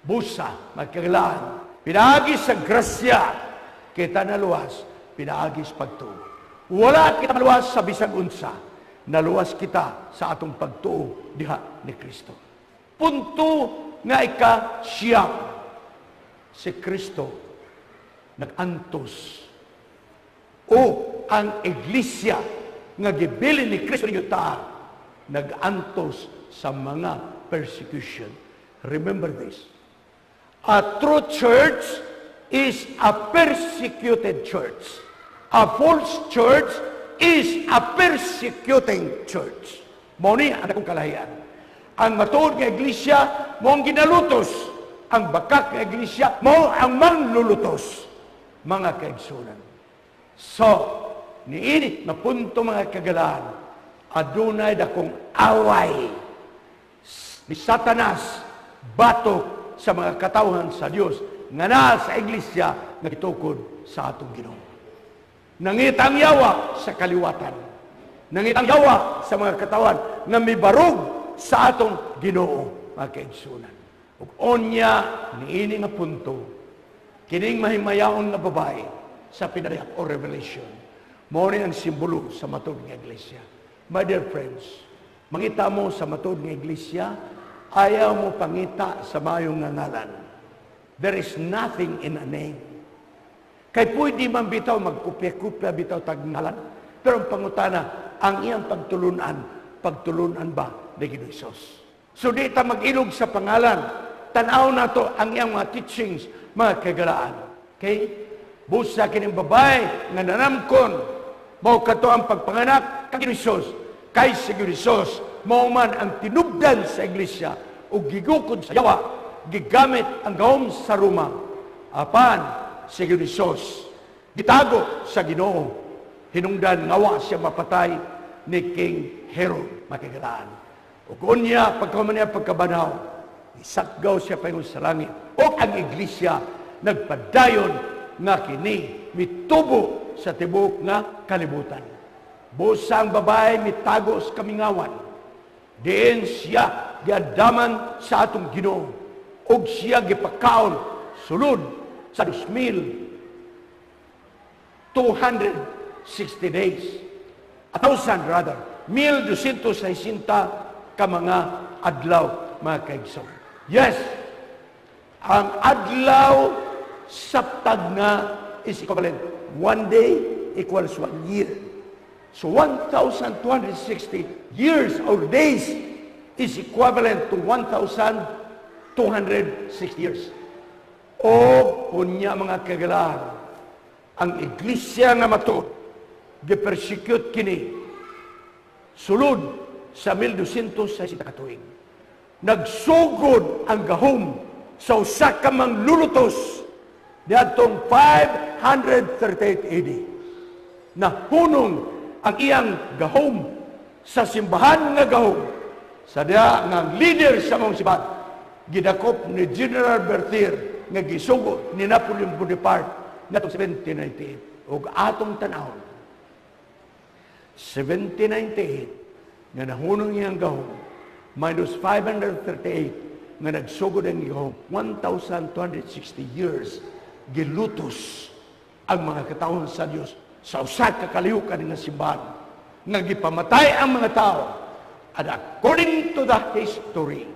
Busa, mga kagalaan. Pinaagi sa grasya, kita naluwas, pinaagi sa pagtuo. Wala kita maluwas sa bisag unsa. Naluwas kita sa atong pagtuo diha ni Kristo. Punto nga ika-9, si Kristo nag-antos o ang iglesia nga gibilin ni Kristo ninyo ta nag-antos sa mga persecution. Remember this. A true church is a persecuted church. A false church is a persecuting church. Mao ni ang akong kalahian. Ang matuod nga iglesia mao ang ginalutos. Ang bakak nga iglesia mao ang manlulutos. Mga kaigsunan. So, niini nga punto, mga kagalaan, adunay dakong away ni Satanas batok sa mga katawhan sa Dios nga naa sa iglesia nga gitukod sa atong Ginoo. Nangita ang yawa sa kaliwatan. Nangita ang yawa sa mga katawan nga mibarog sa atong Ginoo, mga kaigsunan. Ug unya niini nga punto, kining mahimayaon nga babae sa Pinadayag o Revelation, mao ni ang simbolo sa matuod nga iglesia. My dear friends, mangita mo sa matuod nga iglesia, ayaw mo pangita sa mayong nga ngalan. There is nothing in a name. Kay pwede man bitaw magkopya-kopya bitaw tag ngalan. Pero ang pangutana, ang iyang pagtulunan, pagtulunan ba ni Ginoong Hesus? So di ta mag-ilog sa pangalan. Tanaw nato ang iyang mga teachings, mga kagalaan. Okay? Busa kining babae nga nanamkon, mao kato ang pagpanganak kang Ginoong Hesus. Kay si Ginoong Hesus, mao man ang tinubdan sa iglesia ug gigukod sa yawa, gigamit ang gahom sa Roma. Apan si Ginoong Hesus, gitago sa Ginoo, hinungdan nga wa siya mapatay ni King Herod, makagalaan. Ug unya, pagkahuman niya pagkabanhaw, isakgaw siya paingon sa langit. O ang iglesia nagpadayon nga kini mitubo sa tibuok nga kalibutan. Busa ang babae mitago sa kamingawan. Diin siya giandaman sa atong Ginoo ug siya gipakaon sulod sa 2,260 days. 1,000 rather. 1,260 ka mga adlaw, mga kaigsoon. Yes, ang adlaw sa tagna is equivalent. One day equals one year. So 1,260 years or days is equivalent to 1,260 years. O unya, mga kagalaan, ang iglesia nga matuod, gipersecute kini sulod sa 1260 ka tuig. Nagsugod ang gahom sa usa ka manglulutos niadtong 538 AD. Nahunong ang iyang gahom sa simbahan nga gahom sa diha nga ang leader sa mga simbahan gidakop ni General Berthier nga gisugo ni Napoleon Bonaparte ngadtong 1798. Ug atong tanawon, 1798 nga nahunong iyang gahom minus 538 nga nagsugod ang gahom, 1,260 years gilutos ang mga katawhan sa Dios sa usa ka kalihukan nga simbahan nga gipamatay ang mga tao. And according to the history,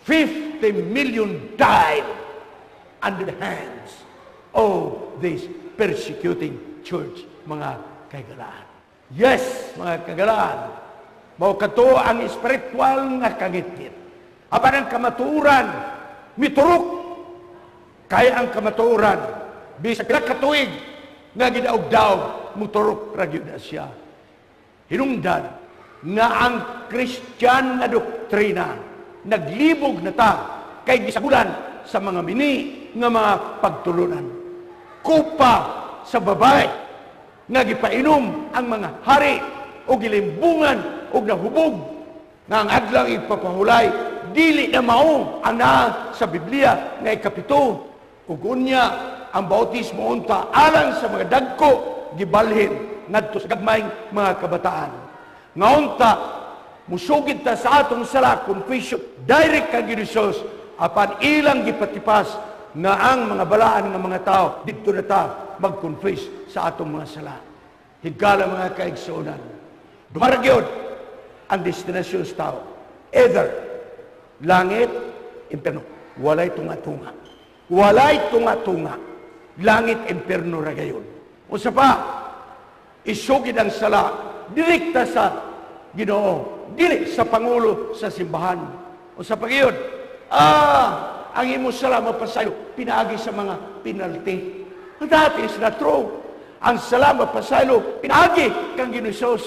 50 million died under the hands of this persecuting church, mga kagalaan. Yes, mga kagalaan, mao kato ang spiritual nga kangitngit. Apan ang kamatuoran miturok, kaya ang kamatuoran bisag pila ka tuig nga gidaog-daog, muturok ra gyud na siya. Hinungdan nga ang Christian nga doktrina naglibog na ta kay gisagulan sa mga mini nga mga pagtulunan. Kupa sa babae nga gipainom ang mga hari o gilimbungan o nahubog nga ang adlaw ipapahulay dili na mao ang naa sa Biblia nga ikapito. Ug unya ang bautismo unta alang sa mga dagko gibalhin ngadto sa gagmayng mga kabataan nga unta musugid ta sa atong sala, confession direct kang Hesus, apan ilang gipatipas nga ang mga balaan nga mga tao didto na ta mag-confess sa atong mga sala. Higala, mga kaigsuonan, duha gyud ang destinasyon sa tao, either langit Imperno. Walay tunga-tunga. Walay tunga-tunga. Langit, imperno ra gayon. Unsa pa? Isugid ang sala direkta sa Ginoo, dili sa pangulo sa simbahan. Unsa pa gyud? Ang imong sala mapasaylo pinaagi sa mga penalty. That is not true. Ang sala mapasaylo pinaagi kang Ginoo Jesus.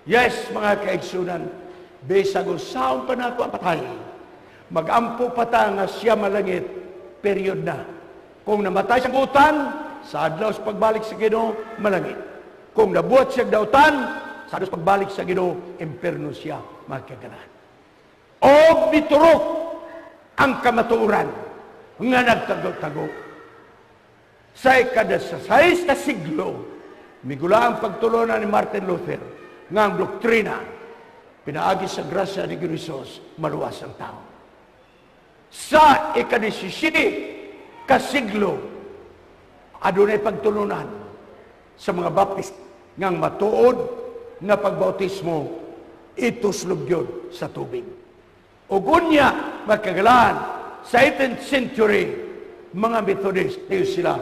Yes, mga kaigsunan, bisag unsaon pa nato ang patay, magampo pa ta nga siya malangit, period na. Kung namatay sa gutan, sa adlaw sa pagbalik sa Ginoo, malangit. Kung nabuhat siya dautan, sa adlaw sa pagbalik sa Ginoo, imperno siya, mga kagalan. O miturok ang kamatuoran nga nagtago-tago. Sa ikadasasais na siglo, migula ang pagtulunan ni Martin Luther nga ang doktrina pinaagi sa grasya ni Jesus, maluwas ang tao. Sa ikadisisite ka siglo, adunay pagtulunan sa mga Baptist ngang matuod nga pagbautismo ituslob gyud sa tubig. Ug unya, magkagalan, sa 18th century, mga Methodist, niyo sila,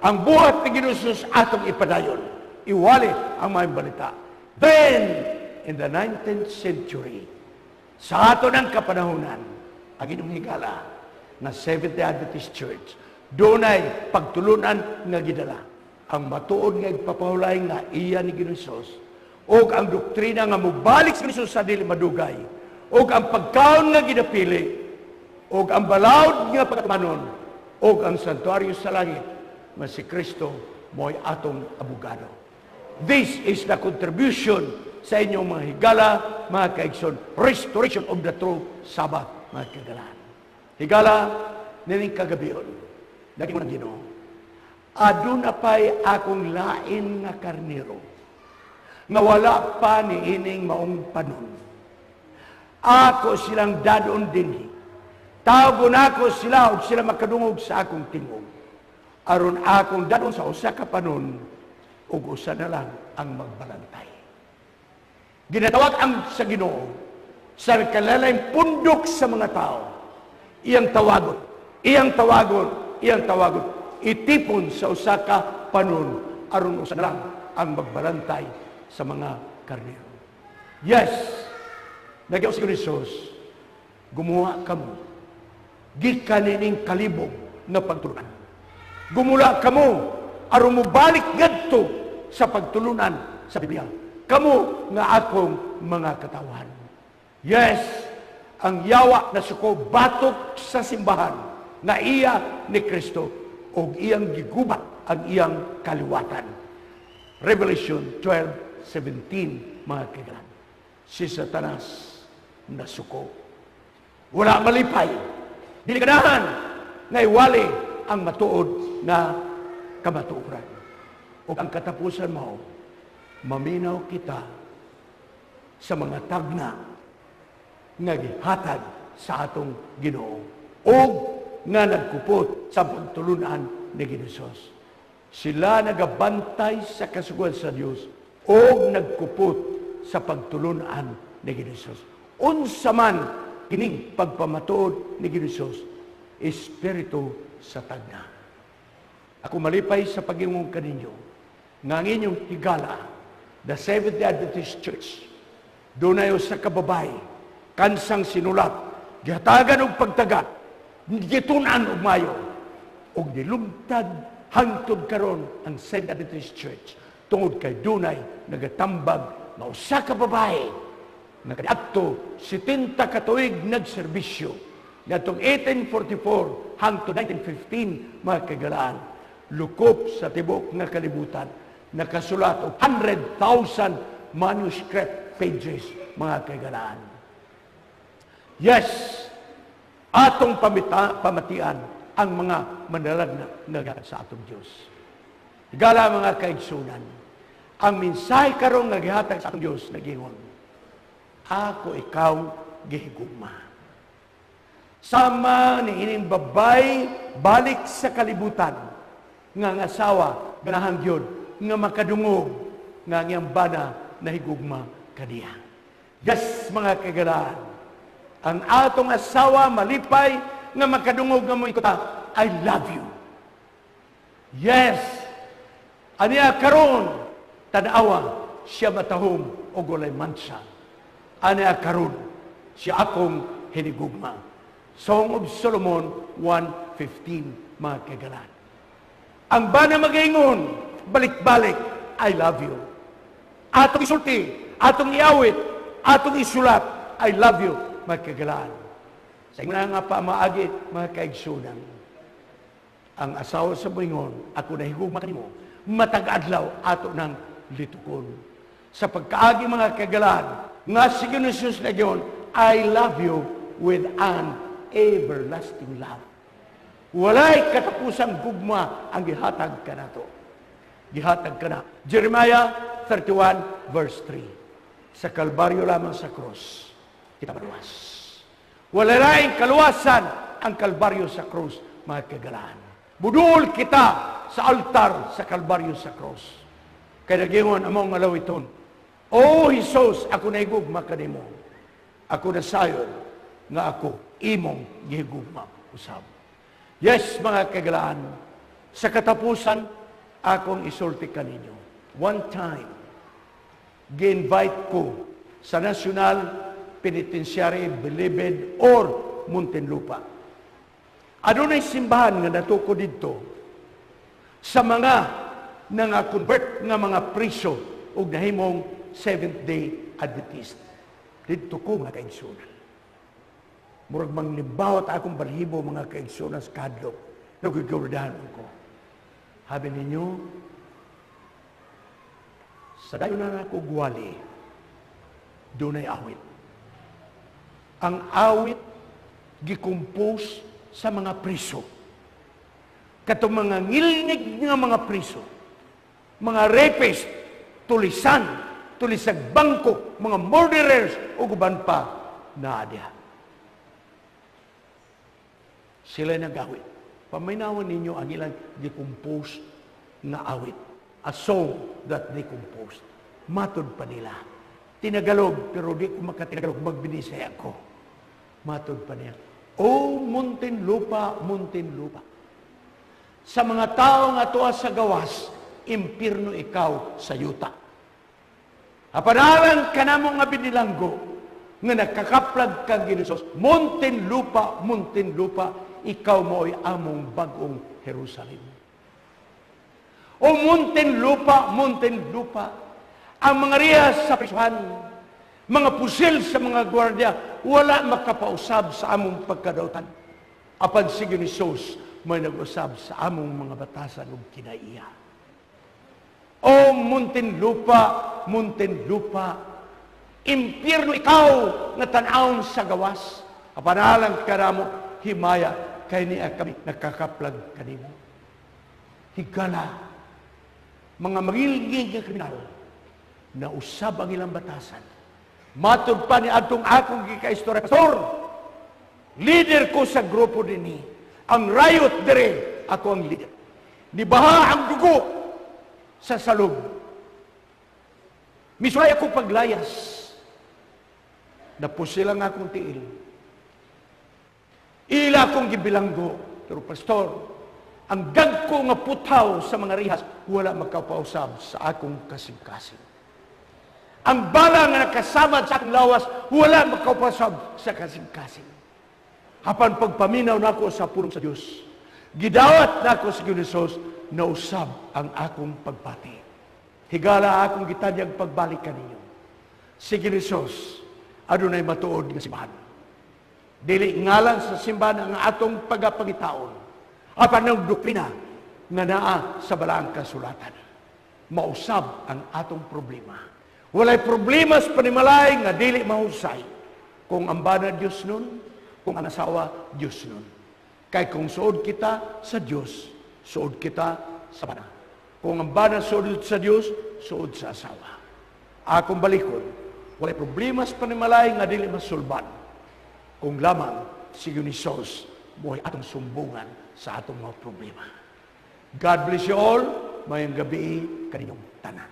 ang buhat ni Ginoo Jesus atong ipadayon. Iwali ang mga balita. Then, in the 19th century, sa ato ng kapanahunan, ang inyong higala nga Seventh-day Adventist Church, dunay pagtulunan nga gidala. Ang matuod nga igpapahulay nga iya ni Ginoo Jesus, ug ang doktrina nga mobalik sa Jesus sa dili madugay, ug ang pagkaon nga ginapili, ug ang balaod nga pagkamanon, ug ang santuario sa langit, nga si Kristo mo'y atong abogado. This is the contribution sa inyong mga higala, mga kaigsoon, restoration of the true Sabbath, mga kagalan. Higala, nining kagabion, lagi mo ng Ginoo, aduna pa'y akong lain nga karnero, nga wala pa ni ining maong panon. Ako silang dadon dinhi. Tawgon ako sila ug sila makadungog sa akong tingog. Aron akong dadon sa usa ka panon ug usa na lang ang magbalantay. Ginatawag ang sa Ginoo sa kalalayng pundok sa mga tao. Iyang tawagon, iyang tawagon, iyang tawagon. Itipon sa usa ka panon aron usa na lang ang magbalantay sa mga karnero. Yes, nagyaw si Jesus, gumawa kamo gikan nining kalibog nga pagtulunan. Gumula kamo aron mobalik ngadto sa pagtulunan sa Biblia. Kamo nga akong mga katawan. Yes, ang yawa na suko batok sa simbahan nga iya ni Kristo og iyang gigubat ang iyang kaliwatan. Revelation 12:17, mga kagalan. Si Satanas nasuko. Wala malipay. Dili ganahan nga iwali ang matuod na kamatuoran. Ug ang katapusan mao, maminaw kita sa mga tagna nga gihatag sa atong Ginoo ug nga nagkupot sa pagtulunan ni Ginoo Jesus. Sila nagabantay sa kasuguan sa Dios ug nagkupot sa pagtulunan ni Ginoo Jesus. Unsa man kining pagpamatuod ni Ginoo Jesus, espiritu sa tagna. Ako malipay sa pag-ingon kaninyo nga ang inyong higala, the Seventh-day Adventist Church, dunay usa ka babae, kansang sinulat, gihatagan og pagtaga, gitun-an og mayo, ug nilumtad hangtod karon ang Seventh-day Adventist Church tungod kay dunay nagatambag nga usa ka babae nga kaniadto 70 ka tuig nagserbisyo ngadtong 1844 hangtod 1915, mga kagalaan, lukop sa tibok nga kalibutan, nakasulat og 100,000 manuscript pages, mga kagalaan. Yes, atong pamatian ang mga manalagna nga sa atong Dios. Higala, mga kaigsunan, ang mensahe karon nga gihatag sa atong Dios nagingon, "Ako ikaw gihigugma." Sama ni ining babay balik sa kalibutan nga ang asawa ganahan gyud nga makadungog nga ang iyang bana nahigugma kaniya. Yes, mga kagalaan, ang atong asawa malipay nga makadungog nga moingon ta, "I love you." Yes. Aniya karon, tanawa siya matahom og walay mansa. Aniya karon siya akong hinigugma. Song of Solomon 1:15, mga kagalan. Ang bana magaingon, balik-balik, "I love you." Atong isulti, atong iawit, atong isulat, "I love you," mga kagalan. Sa ingon nga pamaagi, mga kaigsunan, ang asawa sa moingon, "Ako nahigugma kanimo," matag adlaw ato nang litukon. Sa pagkaagi, mga kagalan, nga si Jesus na gayon, "I love you with an everlasting love." Walay katapusang gugma ang gihatag kanato. Gihatag kana. Jeremiah 31 verse 3. Sa Kalbaryo lamang sa cross, kita maluwas. Wala laing kaluwasan ang Kalbaryo sa cross, mga kagalaan. Budol kita sa altar sa Kalbaryo sa cross. Kaya nagingon among alawiton, "O Jesus, ako nahigugma kanimo. Ako nasayod nga ako imong gihigugma usab." Yes, mga kagalaan, sa katapusan, akong isulti kaninyo. One time, gi-invite ko sa National Penitentiary Bilibid or Muntinlupa. Adunay simbahan nga natuko didto sa mga nanga-convert nga mga priso ug nahimong Seventh-day Adventist. Didto ko, mga kaigsunan. Murag manglibawat akong balhibo, mga kaigsunan, sa kahadlok. Nagugurdahan ko. Habi ninyo, sa dayon na ako gwali, dunay awit. Ang awit gi-compose sa mga priso. Katong mga ngilngig nga mga priso, mga rapist, tulisan, tulisag bangko, mga murderers, ug uban pa naa diha. Sila nag-awit. Paminawan ninyo ang ilang gi-compose nga awit. A song that they composed. Matod pa nila. Tinagalog, pero di ko makatinagalog, magbinisaya ko. Matod pa niya. "O Muntinlupa, Muntinlupa. Sa mga tao nga tuwa sa gawas, impirno ikaw sa yuta. Apanalan ka namo nga binilanggo, nga nakakaplag kang Ginoo, Muntinlupa, Muntinlupa, ikaw mo'y among bagong Jerusalem. O Muntinlupa, Muntinlupa, ang mga riyas sa prisuhan, mga pusil sa mga gwardiya, wala makapausab sa among pagkadautan. Apan si Jesus may nag-usab sa among mga batasan ug kinaiya. O Muntinlupa, Muntinlupa, impyerno ikaw nga tan-awon sa gawas. Apanalang kanamo himaya kay niya kami nakakaplag kanimo." Higala, mga mangilngig nga kriminal, na usab ang ilang batasan. Matod pa ni atong akong gikaistorya, "Pastor, leader ko sa grupo dinhi. Ang riot dire, ako ang leader. Nibaha ang dugo sa salog. Misulay ako paglayas. Napusil ang akong tiil. Ila akong gibilanggo. Pero pastor, ang dagko nga puthaw sa mga rihas, wala makapausab sa akong kasing-kasing. Ang bala nga nakasamad sa akong lawas, wala makapausab sa kasing-kasing. Apan pagpaminaw nako sa pulong sa Dios, gidawat nako sa Ginoo, nausab ang akong pagpati. Higala akong gitanyag pagbalik kaninyo. Si Ginoo adunay matuod nga simbahan. Dili ngalan sa simbahan ang atong pagapangitaon, apan ang doktrina nga naa sa balaang kasulatan. Mausab ang atong problema. Walay problema sa panimalay nga dili mahusay. Kung ang bana Dios nun, kung ang asawa Dios nun. Kay kung suod kita sa Dios, suod kita sa bana. Kung ang bana suod sa Dios, suod sa asawa. Akong balikon, walay problema sa panimalay nga dili masulban. Kung lamang si Jesus mo'y atong sumbungan sa atong mga problema. God bless you all. Mayang gabi kaninyong tanan.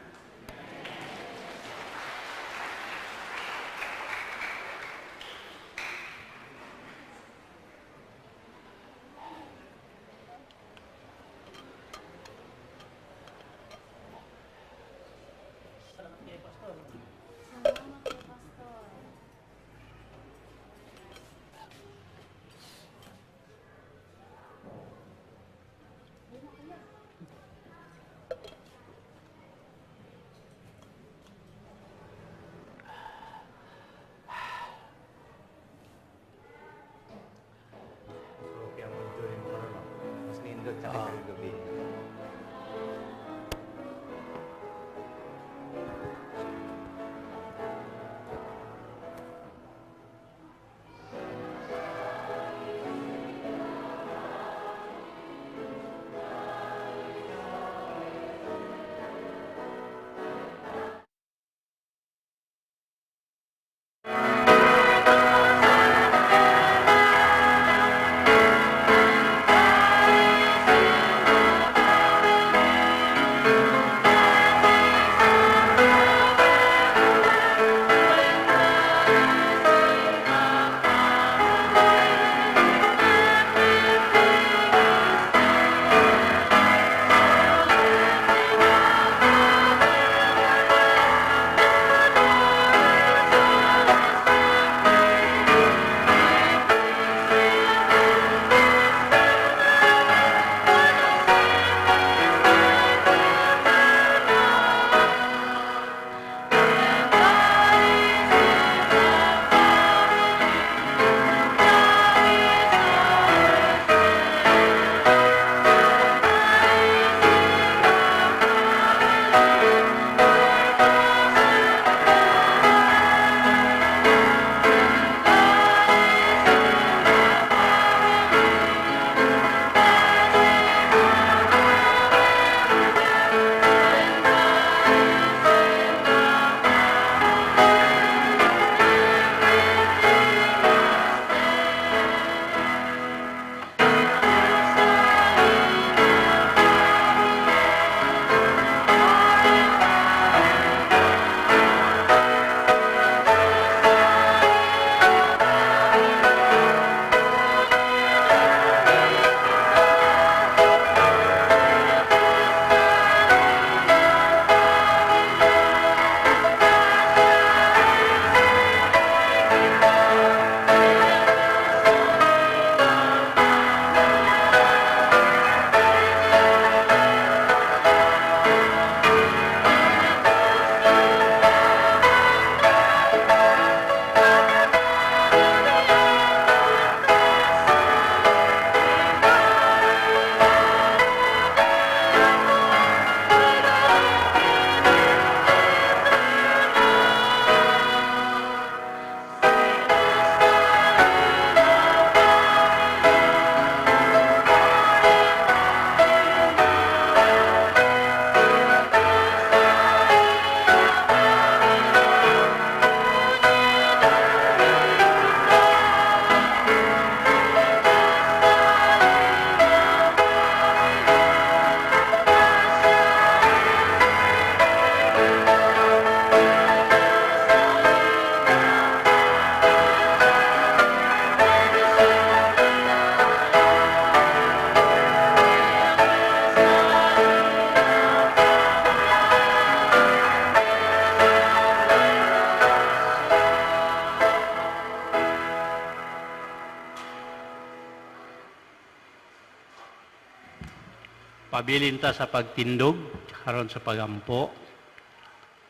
Pabilin ta sa pagtindog karon sa pagampo.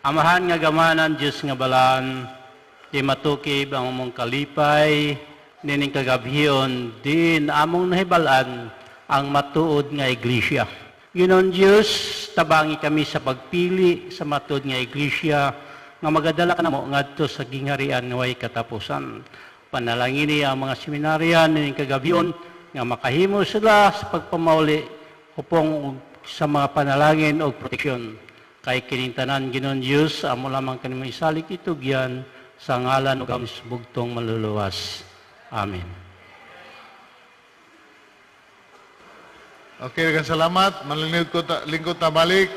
Amahan nga gamanan, Dios nga balaan, di matukib ang among kalipay nining kagabhion din among nahibalan ang matuod nga iglesia. Ginoong Dios, tabangi kami sa pagpili sa matuod nga iglesia nga magadala kanamo ngadto sa gingharian nga way katapusan. Panalangini ang mga seminaryan nining kagabhion nga makahimo sila sa pagpamauli hupong og sa mga panalangin o proteksyon. Kay kining tanan, Ginoong Dios, amo lamang kanimo isalig itugyan sa ngalan ug ang bugtong maluluwas. Amen. Okay, daghang salamat. Manlingkod ta, lingkod ta balik.